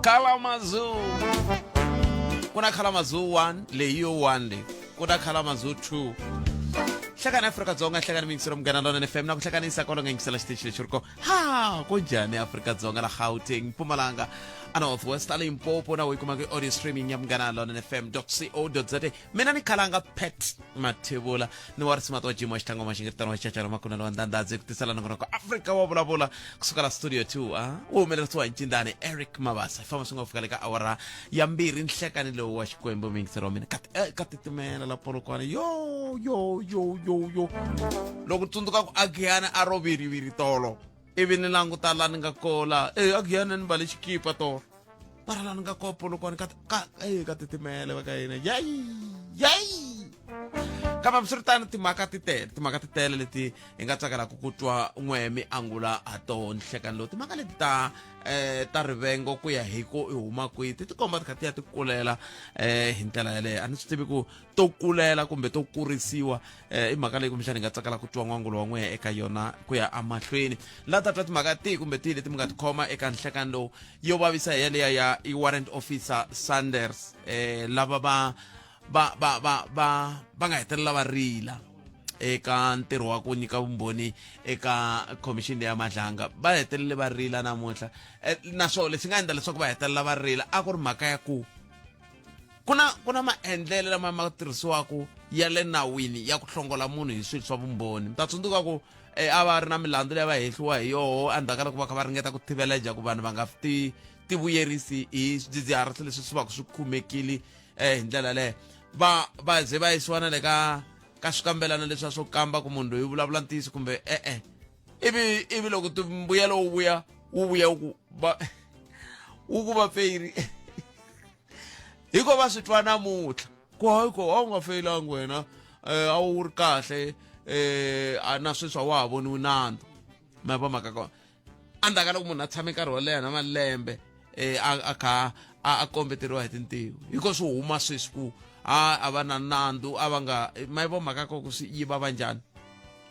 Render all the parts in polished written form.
Kalamazoo ku na Kalamazoo 1 leyi yo 1 leyi ku na Kalamazoo 2 hlekani Afrika-Dzonga hlekani miyingiselo Munghana Lonene FM na ku hlekanisa kwalo nga yingisela xitichi lexi ri ko ha ku njhani Afrika-Dzonga la Gauteng Mpumalanga a North West a Limpopo na u yi kuma ku audio streaming ya Munghana Lonene FM co za. Mina ni khalanga Pat Mathebula ni wa risimato wa Jim wa Xitlangoma Xingiritano wa Xichacharo Makunelo wa Ndandadzi ku tisela nongonoko Afrika wa vulavula kusuka la studio 2 a wu humelerisiwa hi ncindani Eric Mabasa hi famba swi nga fika le ka awara ya mbirhi nhlekani lowu wa Xikwembu miyingiselo wa mina ka ka titimela la Polokwane yo yo yo yo yo loko tsundzuka ku Agiyana a ro viriviri tolo ivi ni languta la ni nga kola e Agiyana ni mbale xikipa tolo mara la ni nga koa Polokwane ka ka e ka titimela va ka hina yayi yayi kambe hambiswiritano timhaka ti tele timhaka ti tele leti hi nga tsakelaka ku twa n'we mi angula ha toho nhlekani lowu timhaka leti ta eh ta rivengo ku ya hi ku i huma kwihi ti tikomba ti kha ti ya ti kulela eh hi ndlela yaleyo a ni swi tivi ku to kulela kumbe to kurisiwa eh i mhaka leyi kumbexana hi nga tsakela ku twa n'wangulo wa n'wehe eka yona ku ya emahlweni la ta twa timhaka tihi kumbe tihi leti mi nga ti khoma eka nhlekani lowu yo vavisa hi yaleya ya i warrant officer Sanders eh lava va va va va va va nga hetelela va rila eka ntirho wa ku nyika vumbhoni eka khomixini ya Madlanga va hetelele va rila namuntlha eh, naswona leswi nga endla leswaku va hetelela va rila a ku ri mhaka ya ku ku na ku na maendlelo lama ma tirhisiwaka ya le nawini ya ku hlongola munhu hi swilo swa vumbhoni mi ta tsundzuka ku eh, a va ri na milandzu leyi va hehliwa hi yoho endzhaku ka loko va kha va ringeta ku thiveleja ku vanhu va nga ti ti vuyerisi hi swidzidziharisi leswi swi va swi khumekile eh, hi ndlela yaleyo va va ze va yisiwa na le ka ka swikambelana leswiya swo kamba ku munhu loyi u vulavula ntiyiso kumbe e-e ivi ivi loko mbuyelo wu vuya wu vuya wu ku va wu ku va feyiri hiko va swi twa namuntlha ku hayi ko a wu nga feyilangi wena um a wu ri kahle um na sweswi a wa ha voniwi nandzu ma va mhaka kona endzhaku ka loko munhu a tshame nkarhi wo leha na malembe um a kha a kombeteriwa hi tintiho hiko swi huma sweswi ku a a va na nandzu a va nga ma yi vo mhaka ko ku swi yi vava njhani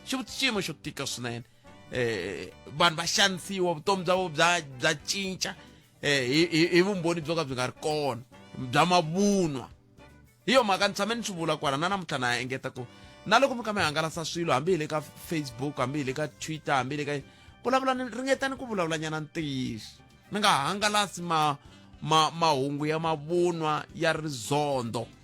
xiyimo xo tika swinene um vanhu va xanisiwa vutomi bya vo bya bya cinca eh, hi vumbhoni byo ka byi nga ri kona bya mavunwa hi yo mhaka ni tshame ni swi vula kwala na namuntlha na engeta ku na loko mi kha mi hangalasa swilo hambi hi le ka Facebook hambi hi le ka Twitter hambi hi le ka vulavula ni ringetani ku vulavula nyana ntiyiso mi nga hangalasi ma ma mahungu ya mavunwa ya rizondo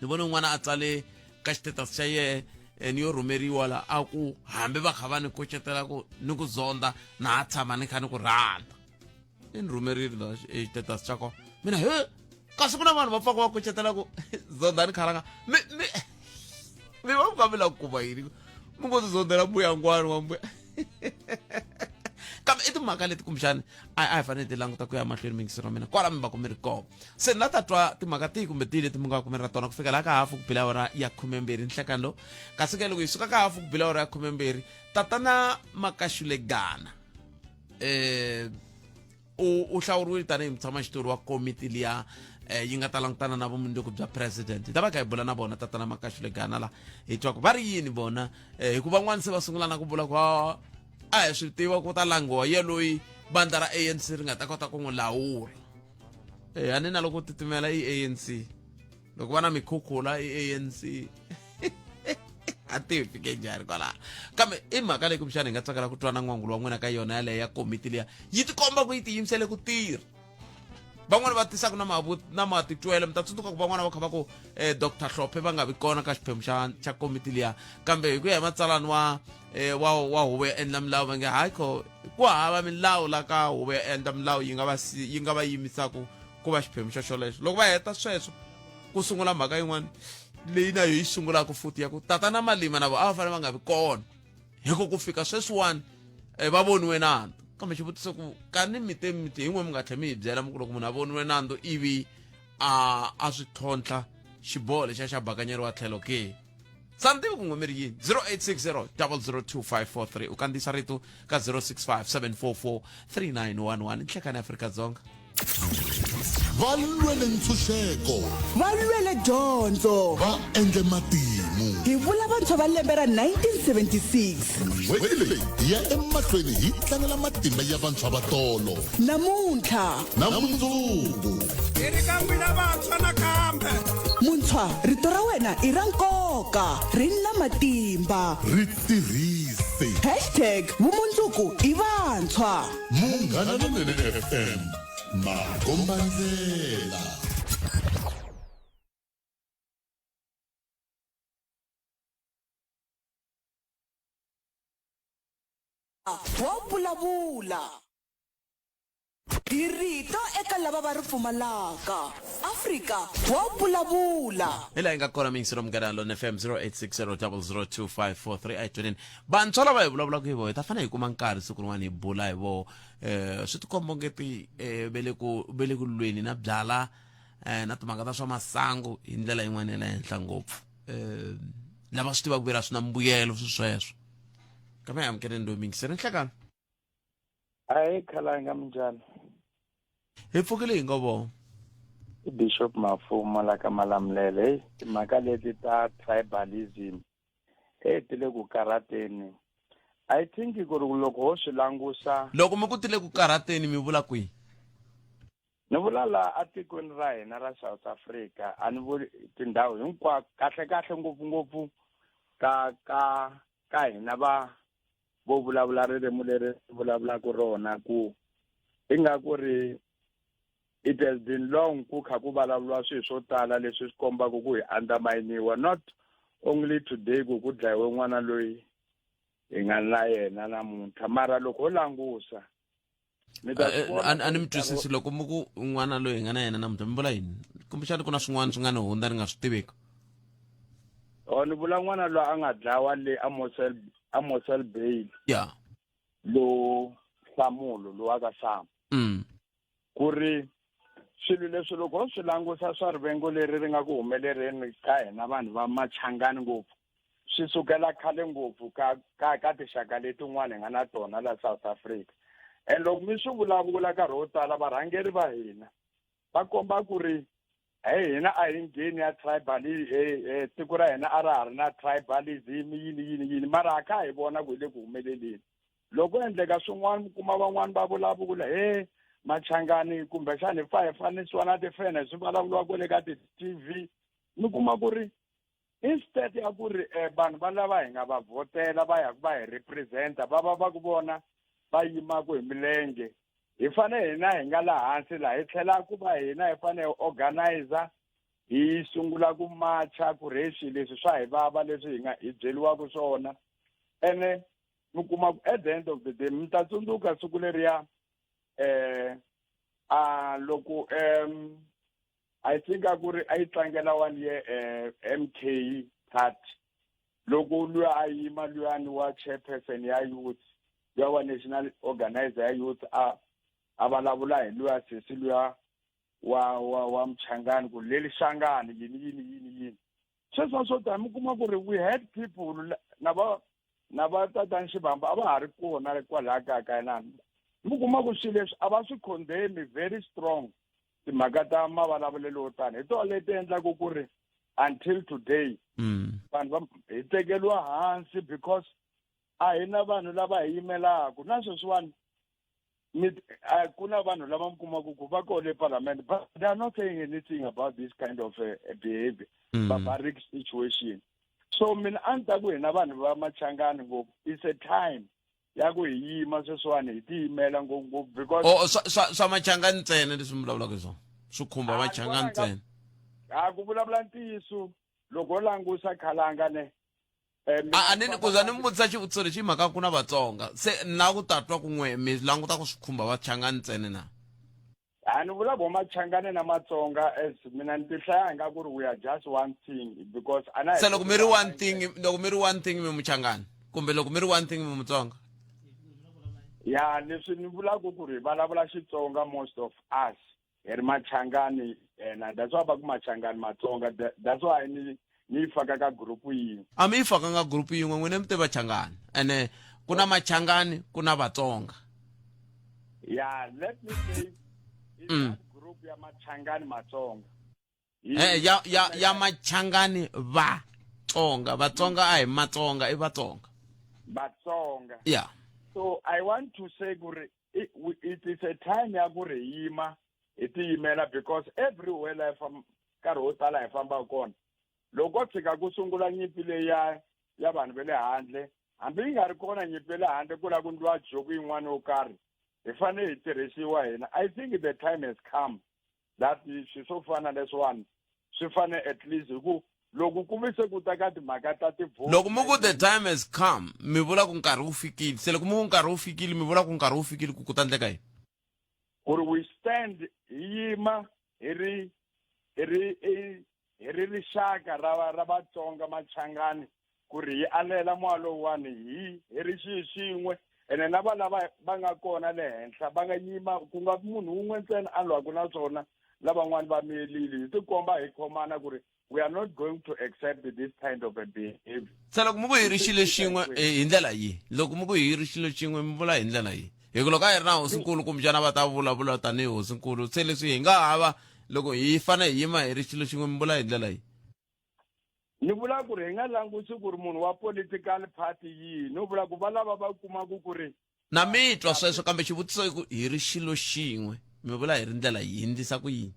ni vone un'wana a tsale ka xitetasi xa yehe eh, ni yo rhumeriwa la a ku hambi va kha va ni kucetela ku ni ku zonda na ha tshama ni kha ni ku rhandza i ni rhumerile la xitetasi xa kona mina he kasi ku na vanhu va pfaka va kucetela ku zonda ni khalanga mi mi mi va mi kha mi lava ku kuma yini mi ngo ti zondela mbuyangwani wa mbuya kambe i timhaka leti kumbexani a a hi fanele ti languta ku ya mahlweni mingisero mina kwala mi va ku mi ri kona se ni la ta twa timhaka tihi kumbe tihi leti mi nga ku mi ri na tona ku fika laha ka hafu ku bila awara ya khumembirhi nhlekani lowu kasi ke loko hi suka ka hafu ku bila awara ya khumembirhi tatana Makashule Gana eh u u hlawuriwile tanihi mutshamaxitulu wa komiti liya eh, yi nga ta langutana na vumundzuku bya president hi ta va kha hi bula na vona tatana Makashule Gana la hi twa ku va ri yini vona eh, hikuva van'wana se va sungula na ku vula ku a hi swi tiva ku ta langiwa ye loyi vandla ra ANC ri nga ta kota ku n'wi lawula eh, a ni na loko titimela i ANC loko va na mikhukhula i ANC a ti fike njhani kwalaho kambe i mhaka leyi kumbexana hi nga tsakela ku twa na n'wangulo wa n'wina ka yona yaleyo ya komiti liya yi tikomba ku yi tiyimisele ku tirha van'wana va tisaka na na matitwelo mi ta tsundzuka ku van'wana va kha va ku eh, Dr Hlophe va nga vi kona ka xiphemu xa xa komiti liya kambe hi ku ya hi matsalani wa eh, wa wa huvo ya endla milawu va nge hayi kho ku hava milawu la ka huvo ya endla milawu yi nga va yi nga va yimisaku ku va xiphemu xa xolexo loko va heta sweswo ku sungula mhaka yin'wana leyi na yo yi sungulaka futhi ya ku tatana Malima na vo a va fanele va nga vi kona hi ku ku fika sweswiwani eh, va voniwe nandzu kambe xivutiso ku kani mi te mi te hin'we mi nga tlhe mi hi byela mi ku loko munhu a voniwe nandzu ivi a a swi tlhontlha xiboho lexiya xa bakanyeriwa tlhelo ke sa ni tivi ku n'we mi ri yini 0860 002543 u kandziyisa rito ka 065 744 3911 nhlekani Afrika-Dzonga Va lwele ntshunxeko. Va lwele dyondzo. Va endle matimu. Hi vula vantshwa va lembe ra 1976. N'hweti leyi hi ya emahlweni hi tlangela matimba ya vantshwa va tolo. Namuntlha. Na mundzuku. Hi ri ka n'wina vantshwa nakambe. Muntshwa, rito ra wena i ra nkoka, ri na matimba. Ri tirhise. Hashtag vumundzuku i vantshwa. Munghana Lonene FM, makombandlela. Wa vulavula hi rito eka lava va ri pfumalaka. Afrika wa vulavula. Hi laha yi nga kona miyingiselo munghana lona fm 0860002543 a hi tweneni vantshwa lava hi vulavulaka hi voho hi ta fanele hi kuma nkarhi siku rin'wana hi bula hi voho um swi tikomba ongeti um ve le ku ve le ku lweni na byala um na timhaka ta swa masangu hi ndlela yin'wana ya le henhla ngopfu um lava swi tivaka vera swi na mbuyelo swi sweswo kambe hi amukeleni loyi miyingiselo nhlekani Ahee khalanga minjhani? Hi pfukile hi ngo vo. I Bishop Mafumo la ka Malamulele. Hey, timhaka leti ta tribalism hey ti le ku karhateni. I think ku ri loko ho swi langusa Loko mi ku ti le ku karhateni mi vula kwihi? Ni vula la atikweni ra hina ra South Africa, a ni vuli tindhawu hinkwato, kahle kahle ngopfungopfu ka ka ka hina va vo vulavula ririmi leri vulavulaka rona ku ingaku ri it has been long ku kha ku vulavuriwa swilo swo tala leswi swi kombaka ku hi underminiwa not only today ku ku dlayiwe n'wana loyi hi nga na yena namuntlha mara loko ho langusa mi ta swi vona A ni mi twisisi loko mi ku n'wana loyi hi nga na yena namuntlha mi vula yini kumbexani ku na swin'wana swi nga ni hundza ni nga swi tiveki o ni vula n'wana loyi a nga dlawa le a Mossel a Mossel Bay ya lo Nhlamulo lowa ka Hlamba ku ri swilo leswi loko ho swi langusa swa rivengo leri ri nga ku humelereni ka hina vanhu va Machangani ngopfu swi sukela khale ngopfu ka ka ka tinxaka letin'wana hi nga na tona la South Africa and loko mi swi vulavula nkarhi wo tala varhangeri va hina va komba ku ri he hina a hi ngheni ya tribal tiko ra hina a ra ha ri na tribalism yini yini yini mara a kha hi vona ku hi le ku humeleleni loko endleka swin'wana mi kuma van'wani va vulavula he machangani kumbexani hi pfa hi fanisiwa na tifene swi vulavuriwa kwele ka ti-tv mi kuma ku ri instead ya ku ri vanhu va lava hi nga va vhotela va ya va hi representa va va va ku vona va yimaku hi milenge hi fane hina hi nga la hansi laha hi tlhela ku va hina hi fane hi organizer hi sungula ku macha ku ri swilo leswi swa hi vava leswi hi nga hi byeriwaka swona ene mi kuma ku at the end of the day mi ta tsundzuka siku leriya a loko I think a ku ri a yi tlangela one year MK party loko luya a yima luyani wa chairperson ya youth luya wa national organizer ya youth a a vulavula hi luya sesi luya wa wa wa Mchangani ku leli Shangani yini yini yini yini sweswo swo tani mi kuma ku ri we had people na va na va tatani Xivamba a va ha ri kona kwalaya kaya ka yena mi kuma ku swilo leswi a va swi condemn very strong timhaka ta mavulavulelo yo tani hi tona leti endlaku ku ri until today vanhu va hi tekeriwa hansi because a hi na vanhu lava hi yimelaka na sweswiwani mi a ku na vanhu lava mi kumaka ku va kona eparliament but they are not saying anything about this kind of behavior barbaric situation so mina a ni ta ku hina vanhu va Machangani ngopfu it's a time ya ku hi yima sweswiwani hi tiyimela ngopfungopfu because Oh, swa swa swa Machangani ntsena leswi mi vulavulaka hi swona swi khumba Ah, Machangani ni vona ntsena a ku vulavula ntiyiso loko ho langusa khalanga ne A a ni ni ku za ni mi vutisa xivutiso lexi hi mhaka ku na Vatsonga se ni lava ku ta twa ku n'we mi languta ku swi khumba Vachangani ntsena na A ni vula vo Machangani na Matsonga as mina ni ti hlaya nga ku ri we are just one thing because a na se loko mi ri one thing loko mi ri one thing mi Muchangani kumbe loko mi ri one thing mi Mutsonga ya leswi ni vulaka ku ri vulavula Xitsonga most of us hi ri Machangani and that's why va ku Machangani Matsonga that's why ni ni yi faka ka group yin'we a mi yi fakanga group yin'we n'wina mi te Vachangani ene ku na Machangani ku na Vatsonga ya let me say i that group ya Machangani Matsonga ya ya ya Machangani Vatsonga. Vatsonga, Vatsonga a hi Matsonga, i Vatsonga. Vatsonga. Yeah. So I want to say ku ri it is a time ya ku ri hi yima hi tiyimela because everywhere la hi nkarhi wo tala hi fambaka kona loko ko tshika ku sungula nyimpi leyi ya ya vanhu va le handle hambi yi nga ri kona nyimpi ya le handle ku lava ku ndliwa joku yin'wana yo karhi hi fanele hi tirhisiwa hina. I think the time has come that swi swo fana leswiwani swi fanele at least hi ku loko ku vi se ku ta ka timhaka ta ti-vote. Loko mi ku the time has come, mi vula ku nkarhi wu fikile. Se loko mi ku nkarhi wu fikile, mi vula ku nkarhi wu fikile ku ku ta endleka yini? Ku ri we stand, hi yima hi ri hi ri hi ri rixaka ra ra Vatsonga Machangani ku ri hi alela moya lowuwani hi hi ri xi xin'we ene na va lava va nga kona le henhla va nga yima ku nga munhu wun'we ntsena a lwaka na swona lavan'wani va miyelile hi tikomba hi khomana ku ri we are not going to accept this kind of a behavior. Se loko mi ku hi ri xilo xin'we hi ndlela yihi? Loko mi ku hi ri xilo xin'we mi vula hi ndlela yihi? Hi ku loko a hi ri na hosinkulu kumbexana va ta vulavula tanihi hosinkulu se leswi hi nga hava loko hi fanele hi yima hi ri xilo xin'we mi vula hi ndlela yihi? Ni vula ku ri hi nga langusi ku ri munhu wa political party yihi ni vula ku va lava va kumaka ku ri Na mi twa sweswo kambe xivutiso i ku hi ri xilo xin'we mi vula hi ri ndlela yihi hi ndlisa ku yini?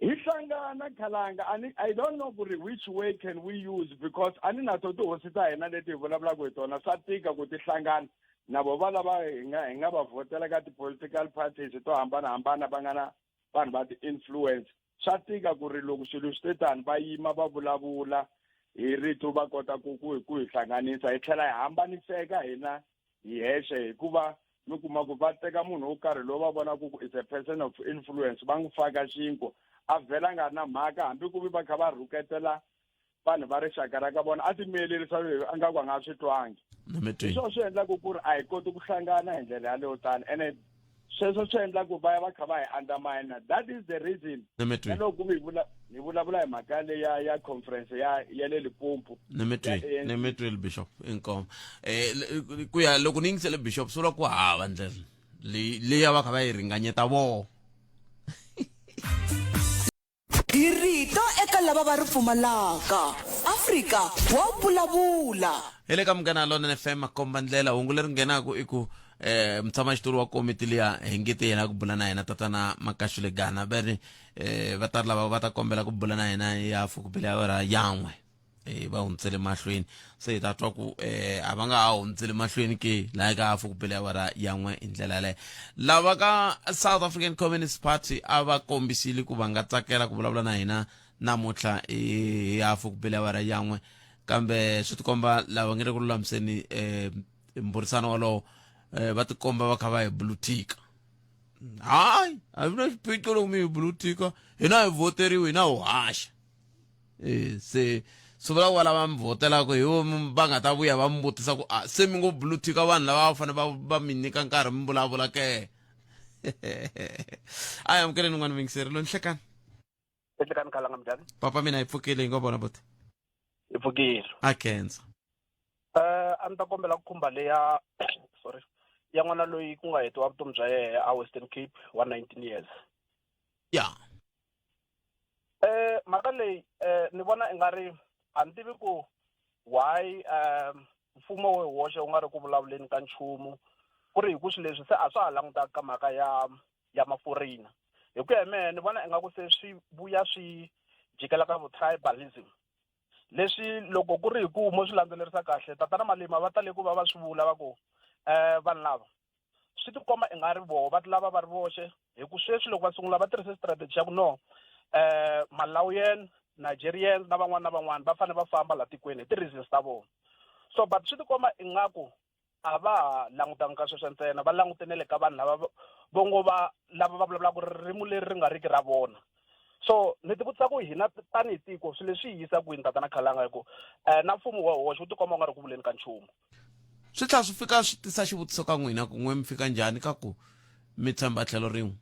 Hi hlangana khalanga ani I don't know ku ri which way can we use because ani na to tihosi ta hina leti hi vulavulaka hi tona swa tika ku ti hlangana na vo va lava hi nga hi nga va vhotela ka ti-political parties to hambanahambana va nga na vanhu va ti-influence swa tika ku ri loko swilo swi te tani va yima va vulavula hi rito va kota ku ku ku hi hlanganisa hi tlhela hi hambaniseka hina hi hexe hikuva mi kuma ku va teka munhu wo karhi lowu va vonaka ku is a person of influence va n'wi faka xinkwa a vhela nga ri na mhaka hambi ku vi va kha va rhuketela vanhu va rixaka ra ka vona a timelerisa a nga ku a nga swi twangi hi swona swi endlaku ku ri a hi koti ku hlangana hi ndlela yaleyo tani ene sweswo swi endla ku va ya va kha va hi undermine. That is the reason na loko hi vula hi vulavula hi mhaka leyi ya ya conference ya ya le Limpopo. Ni mi twile bishop, inkomu. Ku ya loko ni yingisele bishop swi vula ku hava ndlela leyi leyi a va kha va yi ringanyeta voho. Hi rito eka lava va ri pfumalaka. Afrika wa vulavula. Hi le ka Munghana Lonene FM makomba ndlela hungu leri nghenaka i ku eh mutshamaxitulu wa komiti liya hi nge te yena ku bula na yena tatana Makashule Gana va ri eh va ta lava va ta kombela ku bula na yena ya fukubele ya ra yan'we eh va hundzele mahlweni se hi ta twa ku eh a va nga ha hundzeli mahlweni ke laha ka hafu ku bele awara yan'we hi ndlela yaleyo lava ka South African Communist Party a va kombisile ku va nga tsakela ku vulavula na hina namuntlha hi hafu ku bele awara yan'we kambe swi tikomba lava nge le ku lulamiseni eh mburisano wolowo eh va tikomba va kha va hi bulutika hayi a vi na xiphiqo loko mi hi bulutika hina hi voteriwi hina ho haxa. Eh, se swi vula ku va lava mi vhotelaka hi vo va nga ta vuya va mi vutisa ku a se mi ngo blutika vanhu lava va fanele va va mi nyika nkarhi mi vulavula ke a hi amukeleni un'wana muyingiseri lo nhlekani. Enhlekani khalanga, minjhani? Papa mina hi pfukile, hi ngo vona buti. Hi pfukile. A khensa. A ni ta kombela ku khumba leya sorry ya n'wana loyi ku nga hetiwa vutomi bya yehe a Western Cape wa 19 years. Ya. Mhaka leyi ni vona i nga ri a ni tivi ku why mfumo wu hi woxe wu nga ri ku vulavuleni ka nchumu ku ri hi ku swilo leswi se a swa ha langutanga ka mhaka ya ya ma-foreigner hi ku ya hi mehe ni vona ingaku se swi vuya swi jikela ka vu-tribalism leswi loko ku ri hi ku mo swi landzelerisa kahle tatana Malima va tale ku va va swi vula va ku vanhu lava swi tikomba i nga ri voho va lava va ri voxe hi ku sweswi loko va sungula va tirhise strategy ya ku no Malawian, Nigerians na van'wana na van'wana va fanele va famba la tikweni hi ti-reasons ta vona so but swi tikomba ingaku a va ha langutanga ka sweswo ntsena va langute na le ka vanhu lava vo ngo va lava va vulavulaka ririmi leri ri nga riki ra vona so ni ti vutisa ku hina tanihi tiko swilo leswi hi yisa kwini tatana Khalanga hi ku na mfumo wa hoxa wu tikomba wu nga ri ku vuleni ka nchumu. Swi tlhela swi fika swi tisa xivutiso ka n'wina ku n'we mi fika njhani ka ku mi tshemba tlhelo rin'we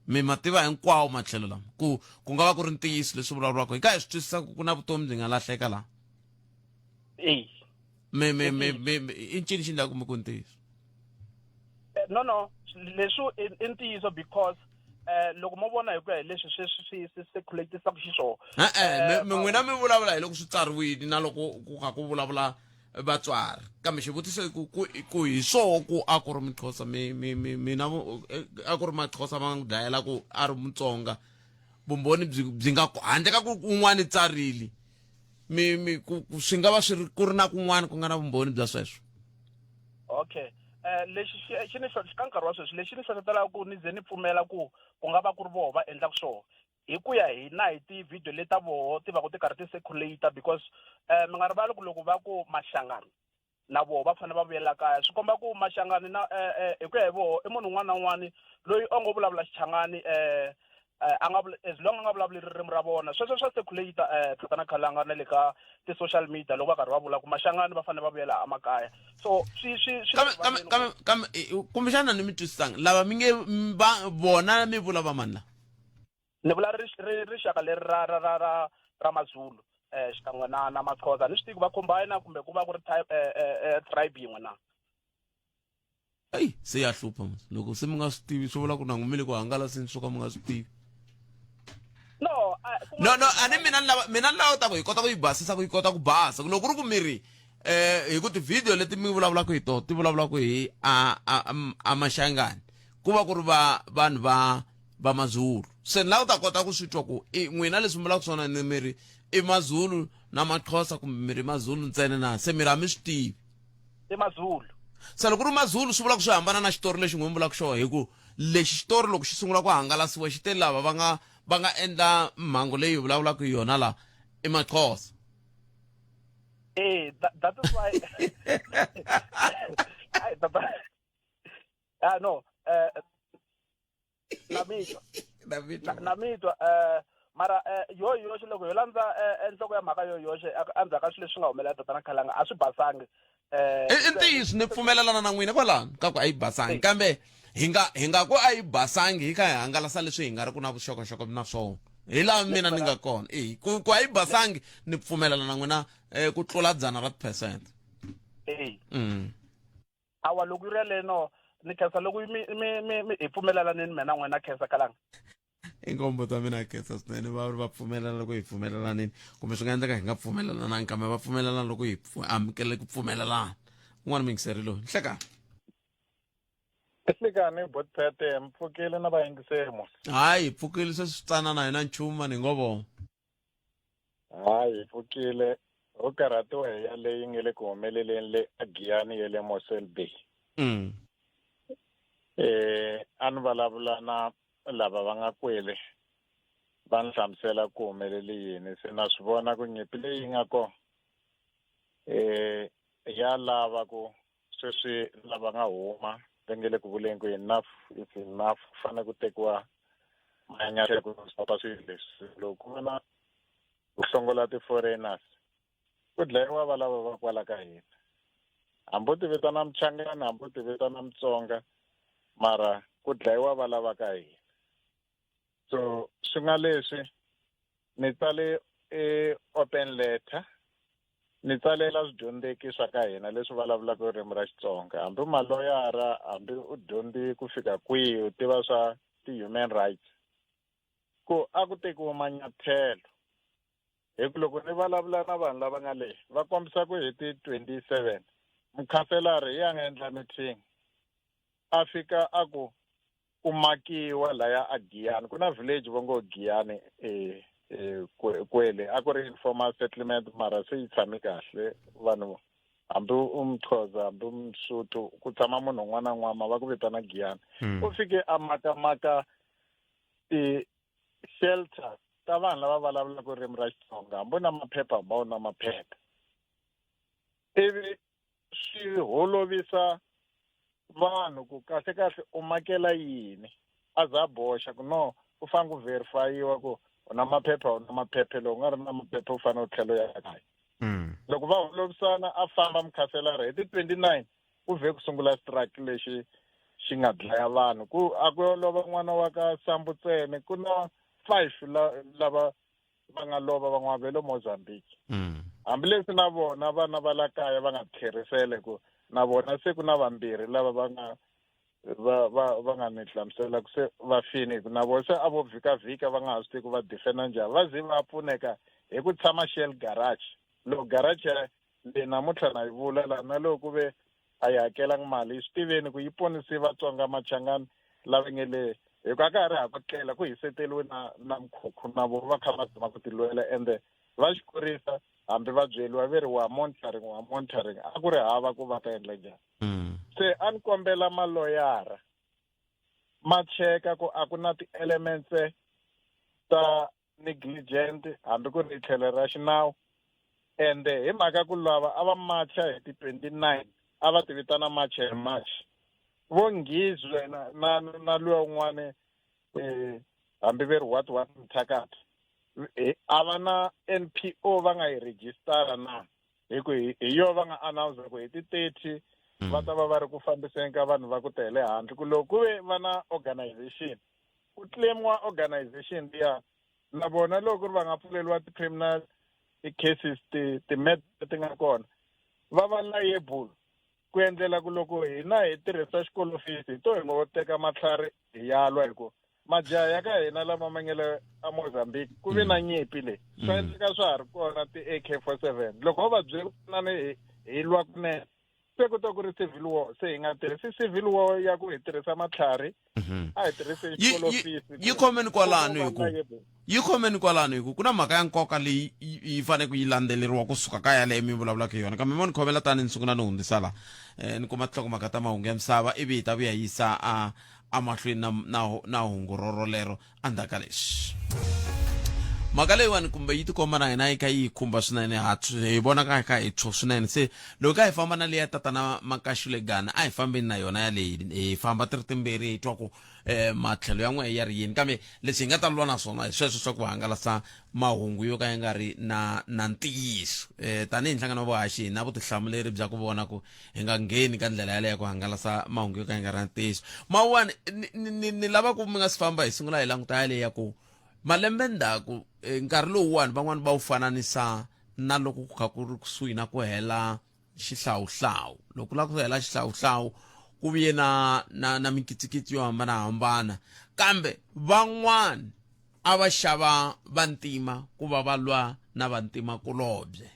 mi ma tiva hinkwawo matlhelo lama ku ku nga va ku ri ntiyiso leswi vulavuriwaka hi ka hi swi twisisa ku ku na vutomi byi nga lahleka laha. Eyi. Mi mi mi mi i ncini xi endlaka mi ku ntiyiso? No no leswi i ntiyiso because. Loko mo vona hi ku ya hi leswi sweswi swi swi circulatisaka xiswona. E-e, mi n'wina mi vulavula hi loko swi tsariwile na loko ku kha ku vulavula vatswari kambe xivutiso i ku ku ku hi swoho ku a ku ri muxhosa mi mi mi mina a ku ri maxhosa va n'wi dlayela ku a ri mutsonga vumbhoni byi byi nga handle ka ku un'wana tsarile mi mi ku swi nga va swi ri ku ri na kun'wana ku nga na vumbhoni bya sweswo. Okay, lexi xi xi ni ka nkarhi wa sweswi lexi ni hlohlotelaka ku ni ze ni pfumela ku ku nga va ku ri voho va endlaka swona hi ku ya hi na hi ti-video leti ta voho ti va ku ti karhi ti-circulate because mi nga rivali ku loko va ku Mashangani na voho va fanele va vuyela kaya swi komba ku Mashangani na hi ku ya hi voho i munhu un'wana na un'wana loyi o ngo vulavula Xichangani a nga as long a nga vulavuli ririmi ra vona sweswo swa circulate Tatana Khalanga na le ka ti-social media loko va karhi va vula ku Mashangani va fanele va vuyela emakaya so swi swi swi kambe kambe kambe kambe kumbexana ni mi twisisanga lava mi nge va vona mi vula va mani la? Ni vula rixaka leri ra ra ra ra ra Mazulu xikan'we na na Maxhosa. Ni swi tivi ku va combine kumbe ku va ku ri type tribe yin'we na. Eyi se ya hlupha mos loko se mi nga swi tivi swi vula ku na n'wi mi le ku hangalaseni swo ka mi nga swi tivi. No, no no a ni mina ni lava mina ni lava ta ku hi kota ku yi basisa ku yi kota ku basa loko ku ri ku mi ri hi ku ti-video leti mi vulavulaka hi tona ti vulavulaka hi a a a Mashangani ku va ku ri va vanhu va va Mazulu se ni lava ku ta kota ku swi twa ku i n'wina leswi mi vulaka swona ni mi ri i Mazulu na Maxhosa kumbe mi ri Mazulu ntsena na se mi ri a mi swi tivi. I Mazulu. Se loko ku ri Mazulu swi vula ku swi hambana na xitori lexi n'wi mi vulaka xona hi ku lexi xitori loko xi sungula ku hangalasiwa xi te lava va nga va nga endla mhangu leyi hi vulavulaka hi yona la i Maxhosa. Eh, that is why ah no, na mi twa na mi twa mara yo yoxe loko yo landza enhloko ya mhaka yo yoxe endzhaku ka swilo leswi nga humelela Tatana Khalanga a swi basangi. I ntiyiso ni pfumelelana na n'wina kwalano ka ku a yi basangi kambe hi nga hi nga ku a yi basangi hi kha hi hangalasa leswi hi nga ri ku na vuxokoxoko na swona hi laha mina ni nga kona e ku ku a yi basangi ni pfumelelana na n'wina ku tlula 100 ra ti-percent. Awa loko yi ri yaleyo no ni khensa loko mi mi mi mi hi pfumelelanini mina na n'wina khensa Kalanga. Inkombo ta mina khensa swinene va ri va pfumelana loko hi pfumelelanini kumbe swi nga endleka hi nga pfumelelanangi kambe va pfumelelana loko hi amukele ku pfumelelana. Un'wana muyingiseri loyi nhlekani. Nhlikani Botpete mi pfukile na vayingiseri mos. Hayi hi pfukile sweswi swi tsanana hi na nchumu mani hi ngo vona. Hayi hi pfukile ho karhatiwa hi yaleyi nge le ku humeleleni le aGiyani ya le Mossel Bay. A ni vulavula na lava va nga kwele va ni hlamusela ku humelele yini se na swi vona ku nyimpi leyi nga kona ya lava ku sweswi lava nga huma va nge le ku vuleni ku enough is enough ku fanele ku tekiwa manyathelo ku stopa swilo leswi loko ku va na ku hlongola ti-foreigners ku dlayiwa va lava va kwala ka hina hambi u ti vitana Muchangana hambi u ti vitana Mutsonga mara ku dlayiwa va lava ka hina so swi nga leswi ni tsale e open letter ni tsalela swidyondzeki swa ka hina leswi vulavulaka ririmi ra Xitsonga hambi u maloyara hambi u dyondzi ku fika kwihi u tiva swa ti-human rights ku a ku tekiwa manyathelo hi ku loko ni vulavula na vanhu lava nga le va kombisa ku hi ti 27 mukhanselari hi ya nga endla meeting a fika a ku ku makiwa laya a Giyani ku na village vo ngo Giyani kwele a ku ri informal settlement mara se yi tshame kahle vanhu hambi u Muxhosa hambi u Musotho ku tshama munhu un'wana na un'wana va ku vitana Giyani u fike a makamaka ti-shelter ta vanhu lava vulavulaka ririmi ra Xitsonga hambi u na maphepha hambi a wu na maphepha ivi swi holovisa vanhu ku kahle kahle u makela yini a za a boxa ku no u fanele ku verifyiwa ku u na maphepha u na maphepha loko u nga ri na maphepha u fanele u tlhela u ya kaya. Loko va holovisana a famba mukhanselara hi ti 29 ku vhe ku sungula strike lexi xi nga dlaya vanhu ku a ku yo lova n'wana wa ka Sambu ntsena ku na 5 lava va nga lova van'wana va le Mozambique. Hambileswi na vona vana va la kaya va nga tlherisele ku na vona se ku na vambirhi lava va nga Va va va nga ni hlamusela ku se va fini hi ku na vona se a vo vhikavhika va nga ha swi tivi ku va defenda njhani. Va ze va pfuneka hi ku tshama Shell garage. Loko garage ya leyi namuntlha na yi vula laha na loko ku ve a yi hakelangi mali yi swi tiveni ku yi ponise Vatsonga Machangani lava nge le hi ku a ka ha ri ha ku tlela ku hiseteriwe na na mikhukhu na vona va kha va zama ku tilwela ende va xi kurisa hambi va byeriwa ve ri wa monitoring wa monitoring a ku ri hava ku va ta endla njhani. Se a ni kombela maloyara ma cheka ku a ku na ti-elements ta negligent hambi ku ri tlhelo ra xinawu ende hi mhaka ku lava a va macha hi ti-29 a va ti vitana march and march vo Ngizwe na na na luya un'wana eh hambi ve ri what what mthakati a va na NPO va nga yi registara na hi ku hi yo va nga announce ku hi ti-30 va ta va va ri ku fambiseni ka vanhu va ku tele handle ku loko ku ve va na organization ku claimiwa organization liya na vona loko ku ri va nga pfuleriwa ti-criminal cases ti-met ti nga kona va va liable ku endlela ku loko hina hi tirhisa xikolofisi hi to hi ngo teka matlhari hi ya lwa hi ku majaha ya ka hina lama ma nge le a Mozambique ku ve na nyimpi leyi swa endleka swa ha ri kona ti-AK-47 loko ho va byela ku hi hi lwa kunene se ku ta ku ri civil war se hi nga tirhisi civil war ya ku hi tirhisa matlhari a hi tirhisi xikolofisi yi khomeni kwalano hi ku yi khomeni kwalano hi ku ku na mhaka ya nkoka leyi yi fanele ku yi landzeleriwa kusuka ka yaleyo mi vulavulaka hi yona kambe mo ni khomela tani ni sungula ni hundzisa la ni kuma tinhlokomhaka ta mahungu ya misava ivi hi ta vuya yisa a emahlweni na na na hungu rorolero endzhaku ka leswi mhaka leyiwani kumbe yi tikomba na hina yi kha yi khumba swinene ha hi vona ka kha hi tshwa swinene se loko ka hi famba na leya tatana Makashule Gana a hi fambeni na yona yaleyi hi famba ti ri timbirhi hi twa ku um matlhelo ya n'we ya ri yini kambe leswi hi nga ta lwa na swona hi sweswo swa ku hangalasa mahungu yo ka ya nga ri na na ntiyiso um tanihi nhlangano wa vuhaxi hi na vutihlamuleri bya ku vona ku hi nga ngheni ka ndlela yaleyo ya ku hangalasa mahungu yo ka ya nga ri na ntiyiso mawani ni, ni, ni lava ku mi nga si famba hi sungula hi languta yaleyo ya ku malembe ndzhaku eh, nkarhi lowuwani van'wani va wu fananisa na loko ku kha ku ri kusuhi na ku hela xihlawuhlawu loko ku lava ku hela xihlawuhlawu ku vuye na na na mikitsikitsi yo hambanahambana kambe van'wani a va xava vantima ku va va lwa na vantimakulobye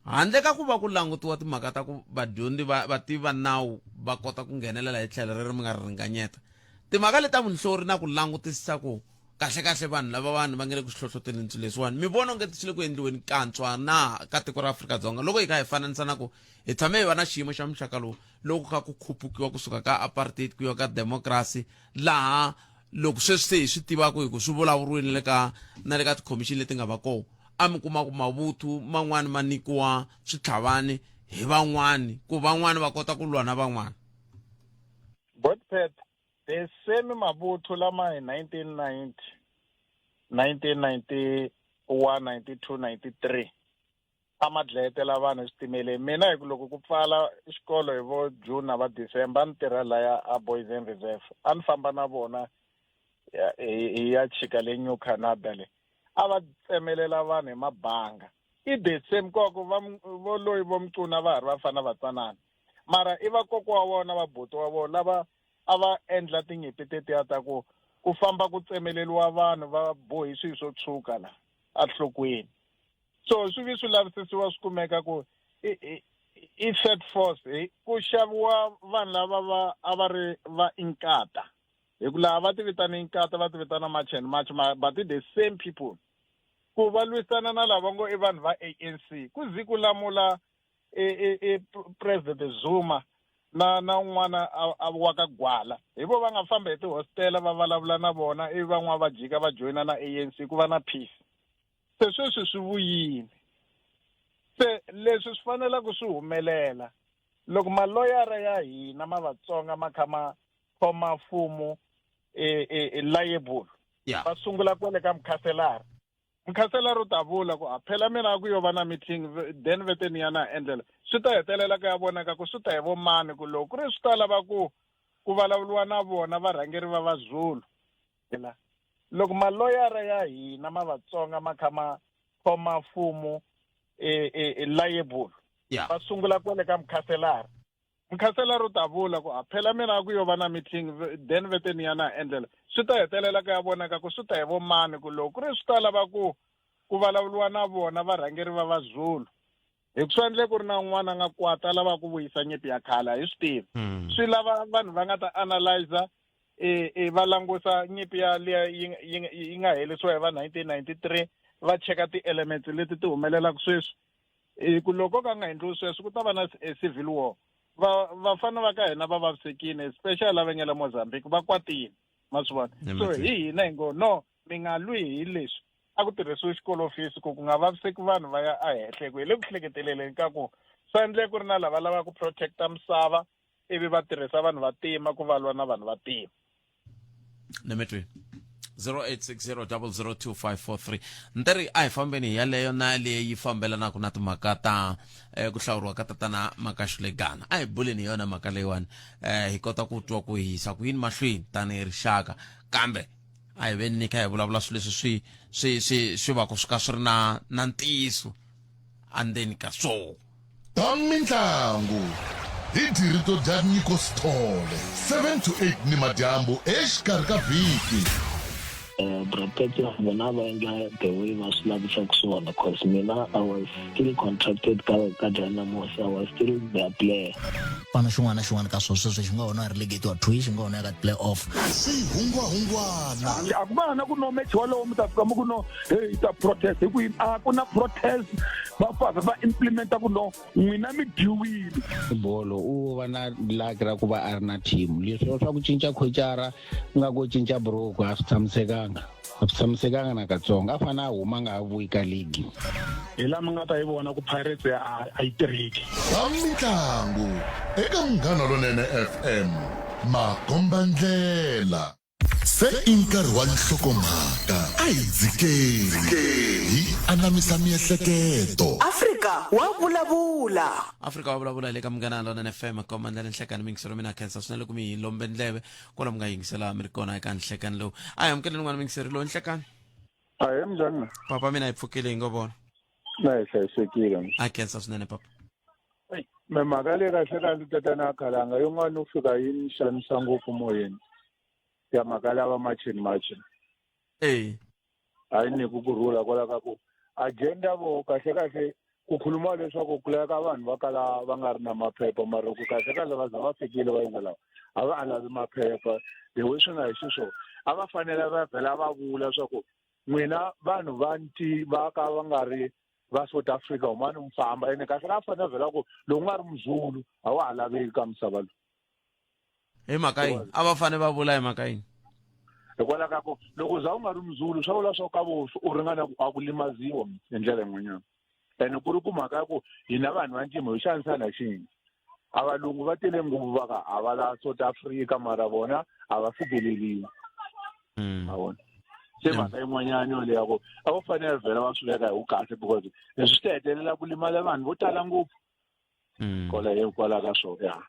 handle ka ku va ku langutiwa timhaka ta ku vadyondzi va vativi va nawu va kota ku nghenelela hi tlhelo rero mi nga ri ringanyeta timhaka leti ta vunhlori na ku langutisisa ku kahle-kahle vanhu lava vanhu va nge le ku swi hlohloteleni swilo leswiwani mi vona onge swi le ku endliweni kantswa na ka tiko ra Afrika-Dzonga loko hi kha hi fananisa na ku hi tshame hi va na xiyimo xa muxaka lowu loko kha ku khupukiwa kusuka ka apartheid ku ya ka democracy laha loko sweswi se hi swi tivaka hi ku swi vulavuriwile na le ka na le ka tikhomixini leti nga va kona a mi kuma ku mavuthu man'wani ma nyikiwa switlhavani hi van'wani ku van'wani va kota ku lwa na van'wani Botpet the same mavuthu lama hi 1990 1991 92 93 a ma dlayetela vanhu eswitimeleni mina hi ku loko ku pfala xikolo hi vo June na va December a ni tirha laya a Boys Reserve a ni famba na vona hi ya chika le New Canada le a va tsemelela vanhu hi mabanga i the same koko va vo loyi vo mcuna va ha ri vafana vatsanana mara i vakokwa wa vona vabuti wa vona lava a va endla tinyimpi tetiya ta ku ku famba ku tsemeleriwa vanhu va bohi swilo swo tshuka la enhlokweni so swi vi swi lavisisiwa swi kumeka ku i i third force hi ku xaviwa vanhu lava va a va ri va inkata hi ku laha va ti vitana inkata va ti vitana march and march but the same people ku va lwisana na lava ngo i vanhu va ANC ku zi ku lamula i i i president Zuma na na un'wana a wa ka Gwala hi vo va nga famba hi tihostela va vulavula na vona ivi van'wana va jika va joyina na ANC ku va na peace se sweswi swi vuyile se leswi swi faneleke swi humelela loko maloyara ya hina ma Vatsonga ma kha ma khoma mfumo e, e, e liable va sungula kwale ka mukhanselara mukhanselara u ta vula ku a phela mina a ku yo va na meeting then vete ni ya na endlela swi ta hetelela ku ya vonaka ku swi ta hi vo mani ku loko ku ri swi ta lava ku ku vulavuriwa na vona varhangeri va Vazulu la loko maloyara ya hina ma Vatsonga ma kha ma khoma mfumo e, e, e liable va sungula kwale ka mukhanselara. Mukhanselara u ta vula ku a phela mina a ku yo va na meeting then vete ni ya na endlela. Swi ta hetelela ku ya vonaka ku swi ta hi vo mani ku loko ku ri swi ta lava ku ku vulavuriwa na vona varhangeri va Vazulu. Hi ku swi endle ku ri na un'wana a nga kwata a lava ku vuyisa nyimpi ya khale a hi swi tivi. Swi lava vanhu va nga ta analyzer e, e va langusa nyimpi ya liya yi yi yi nga herisiwa hi va 1993 va cheka ti-elements leti ti humelelaka sweswi. Hi ku loko ka nga endliwi sweswo ku ta va na e civil war. Va vafana va ka hina va vavisekile especially lava nga le Mozambique va kwatile ma swi vona. So hi hina hi ngo no mi nga lwi hi leswi a ku tirhisiwi xikolofisi ku ku nga vaviseki vanhu va ya ehenhla ku hi le ku hleketeleleni ka ku swa endleka ku ri na lava lavaka ku protecta misava ivi va tirhisa vanhu va tima ku va lwa na vanhu va tima. Nemetweni 0860002543 nteri a hi fambeni hi yaleyo na leyi fambelanaka na timhaka ta eh, ku hlawuriwa ka tatana Makashule Gana a hi buleni hi yona mhaka leyiwani eh, hi kota ku twa ku hisa ku yini mahlweni tanihi rixaka kambe a hi veni ni kha hi vulavula swilo leswi swi swi swi swi va ku swi ka swi ri na na ntiyiso andzeni ka swona Ta mintlangu hi Dirito dya Nyiko Sithole, 7 to 8 nimadyambu exikarhi ka vhiki. Bra Pat vona va endla the way va swi lavisaka swona cause mina I was still contracted ka ka Dynamos I was still their player. Xipano xin'wana na xin'wana ka swo sweswo xi nga hona relegatiwa to xi nga hona ka ti-play off. Swihungwahungwana. A ku va na ku no match wolowo mi ta fika mi ku no hey ta protest hi ku yini a ku na protest va fika va implementa ku no n'wina mi dyiwile. Bolo u va na luck ra ku va a ri na team leswi swa ku cinca khocara ku nga ku cinca buruku a swi tshamisekanga a swi tshamisekanga na katsongo a fanele a huma nga ha vuyi ka league. Hi laha mi nga ta yi vona ku Pirates a yi tirheki. Ta mintlangu eka Munghana Lonene FM, makombandlela. Se i nkarhi wa nhlokomhaka, a hi dzikeni hi anamisa miehleketo. Afrika wa vulavula. Afrika wa vulavula hi le ka Munghana Lonene FM, kombandlela nhlekani miyingiselo mina khensa swinene loko mi hi lombe ndleve kwala mi nga yingisela mi ri kona eka nhlekani lowu. A hi amukeleni n'wana muyingiseri lowu nhlekani. Ahee minjhani? Papa mina hi pfukile hi ngo vona. Na hi hlayisekile. A khensa swinene papa. Me mhaka leyi kahle kahle tatana Khalanga yin'wana u fika yi ni xanisa ngopfu moyeni ya mhaka lava machini machini. Eh. A yi nyiki ku rhula kwala ka ku agenda vo kahle kahle ku khulumiwa leswaku ku laveka vanhu va kala va nga ri na maphepha mara ku kahle kahle va za va fikile va endla lava a va a lavi maphepha the way swi nga hi xiswona a va fanele va vhela va vula swa ku n'wina vanhu va nti va ka va nga ri va South Africa humani mi famba ene kahle ka fanele vhela ku loko nga ri muzulu a wa ha laveki ka misava lowu hi mhaka yini a va fanele va vula hi mhaka yini hikwalaho ka ku loko za u nga ri muzulu swa vula swa ka vo u ringana ku a ku limaziwa hi ndlela yin'wanyana ene ku ri ku mhaka ya ku hina vanhu va ntima hi xanisana hi xin'we a valungu va tele ngopfu va ka a va la South Africa mara vona a va fikeleliwi ma vona se mhaka yin'wanyana yoleyo ya ku a va fanele vhela va swi veka hi vukahle because leswi swi ta hetelela ku limala vanhu vo tala ngopfu kwala hikwalaho ka swona ya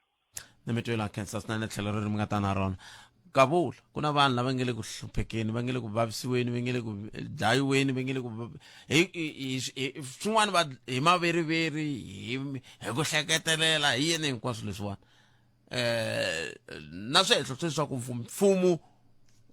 ni mi twela khensa swinene tlhelo ri mi nga ta na rona kavula ku na vanhu lava nge le ku hluphekeni va nge le ku vavisiweni va nge le ku dlayiweni va nge le ku hi swin'wana va hi maveriveri hi hi ku hleketelela hi yini hinkwaswo leswiwani eh na swehlo sweswi swa ku mfumo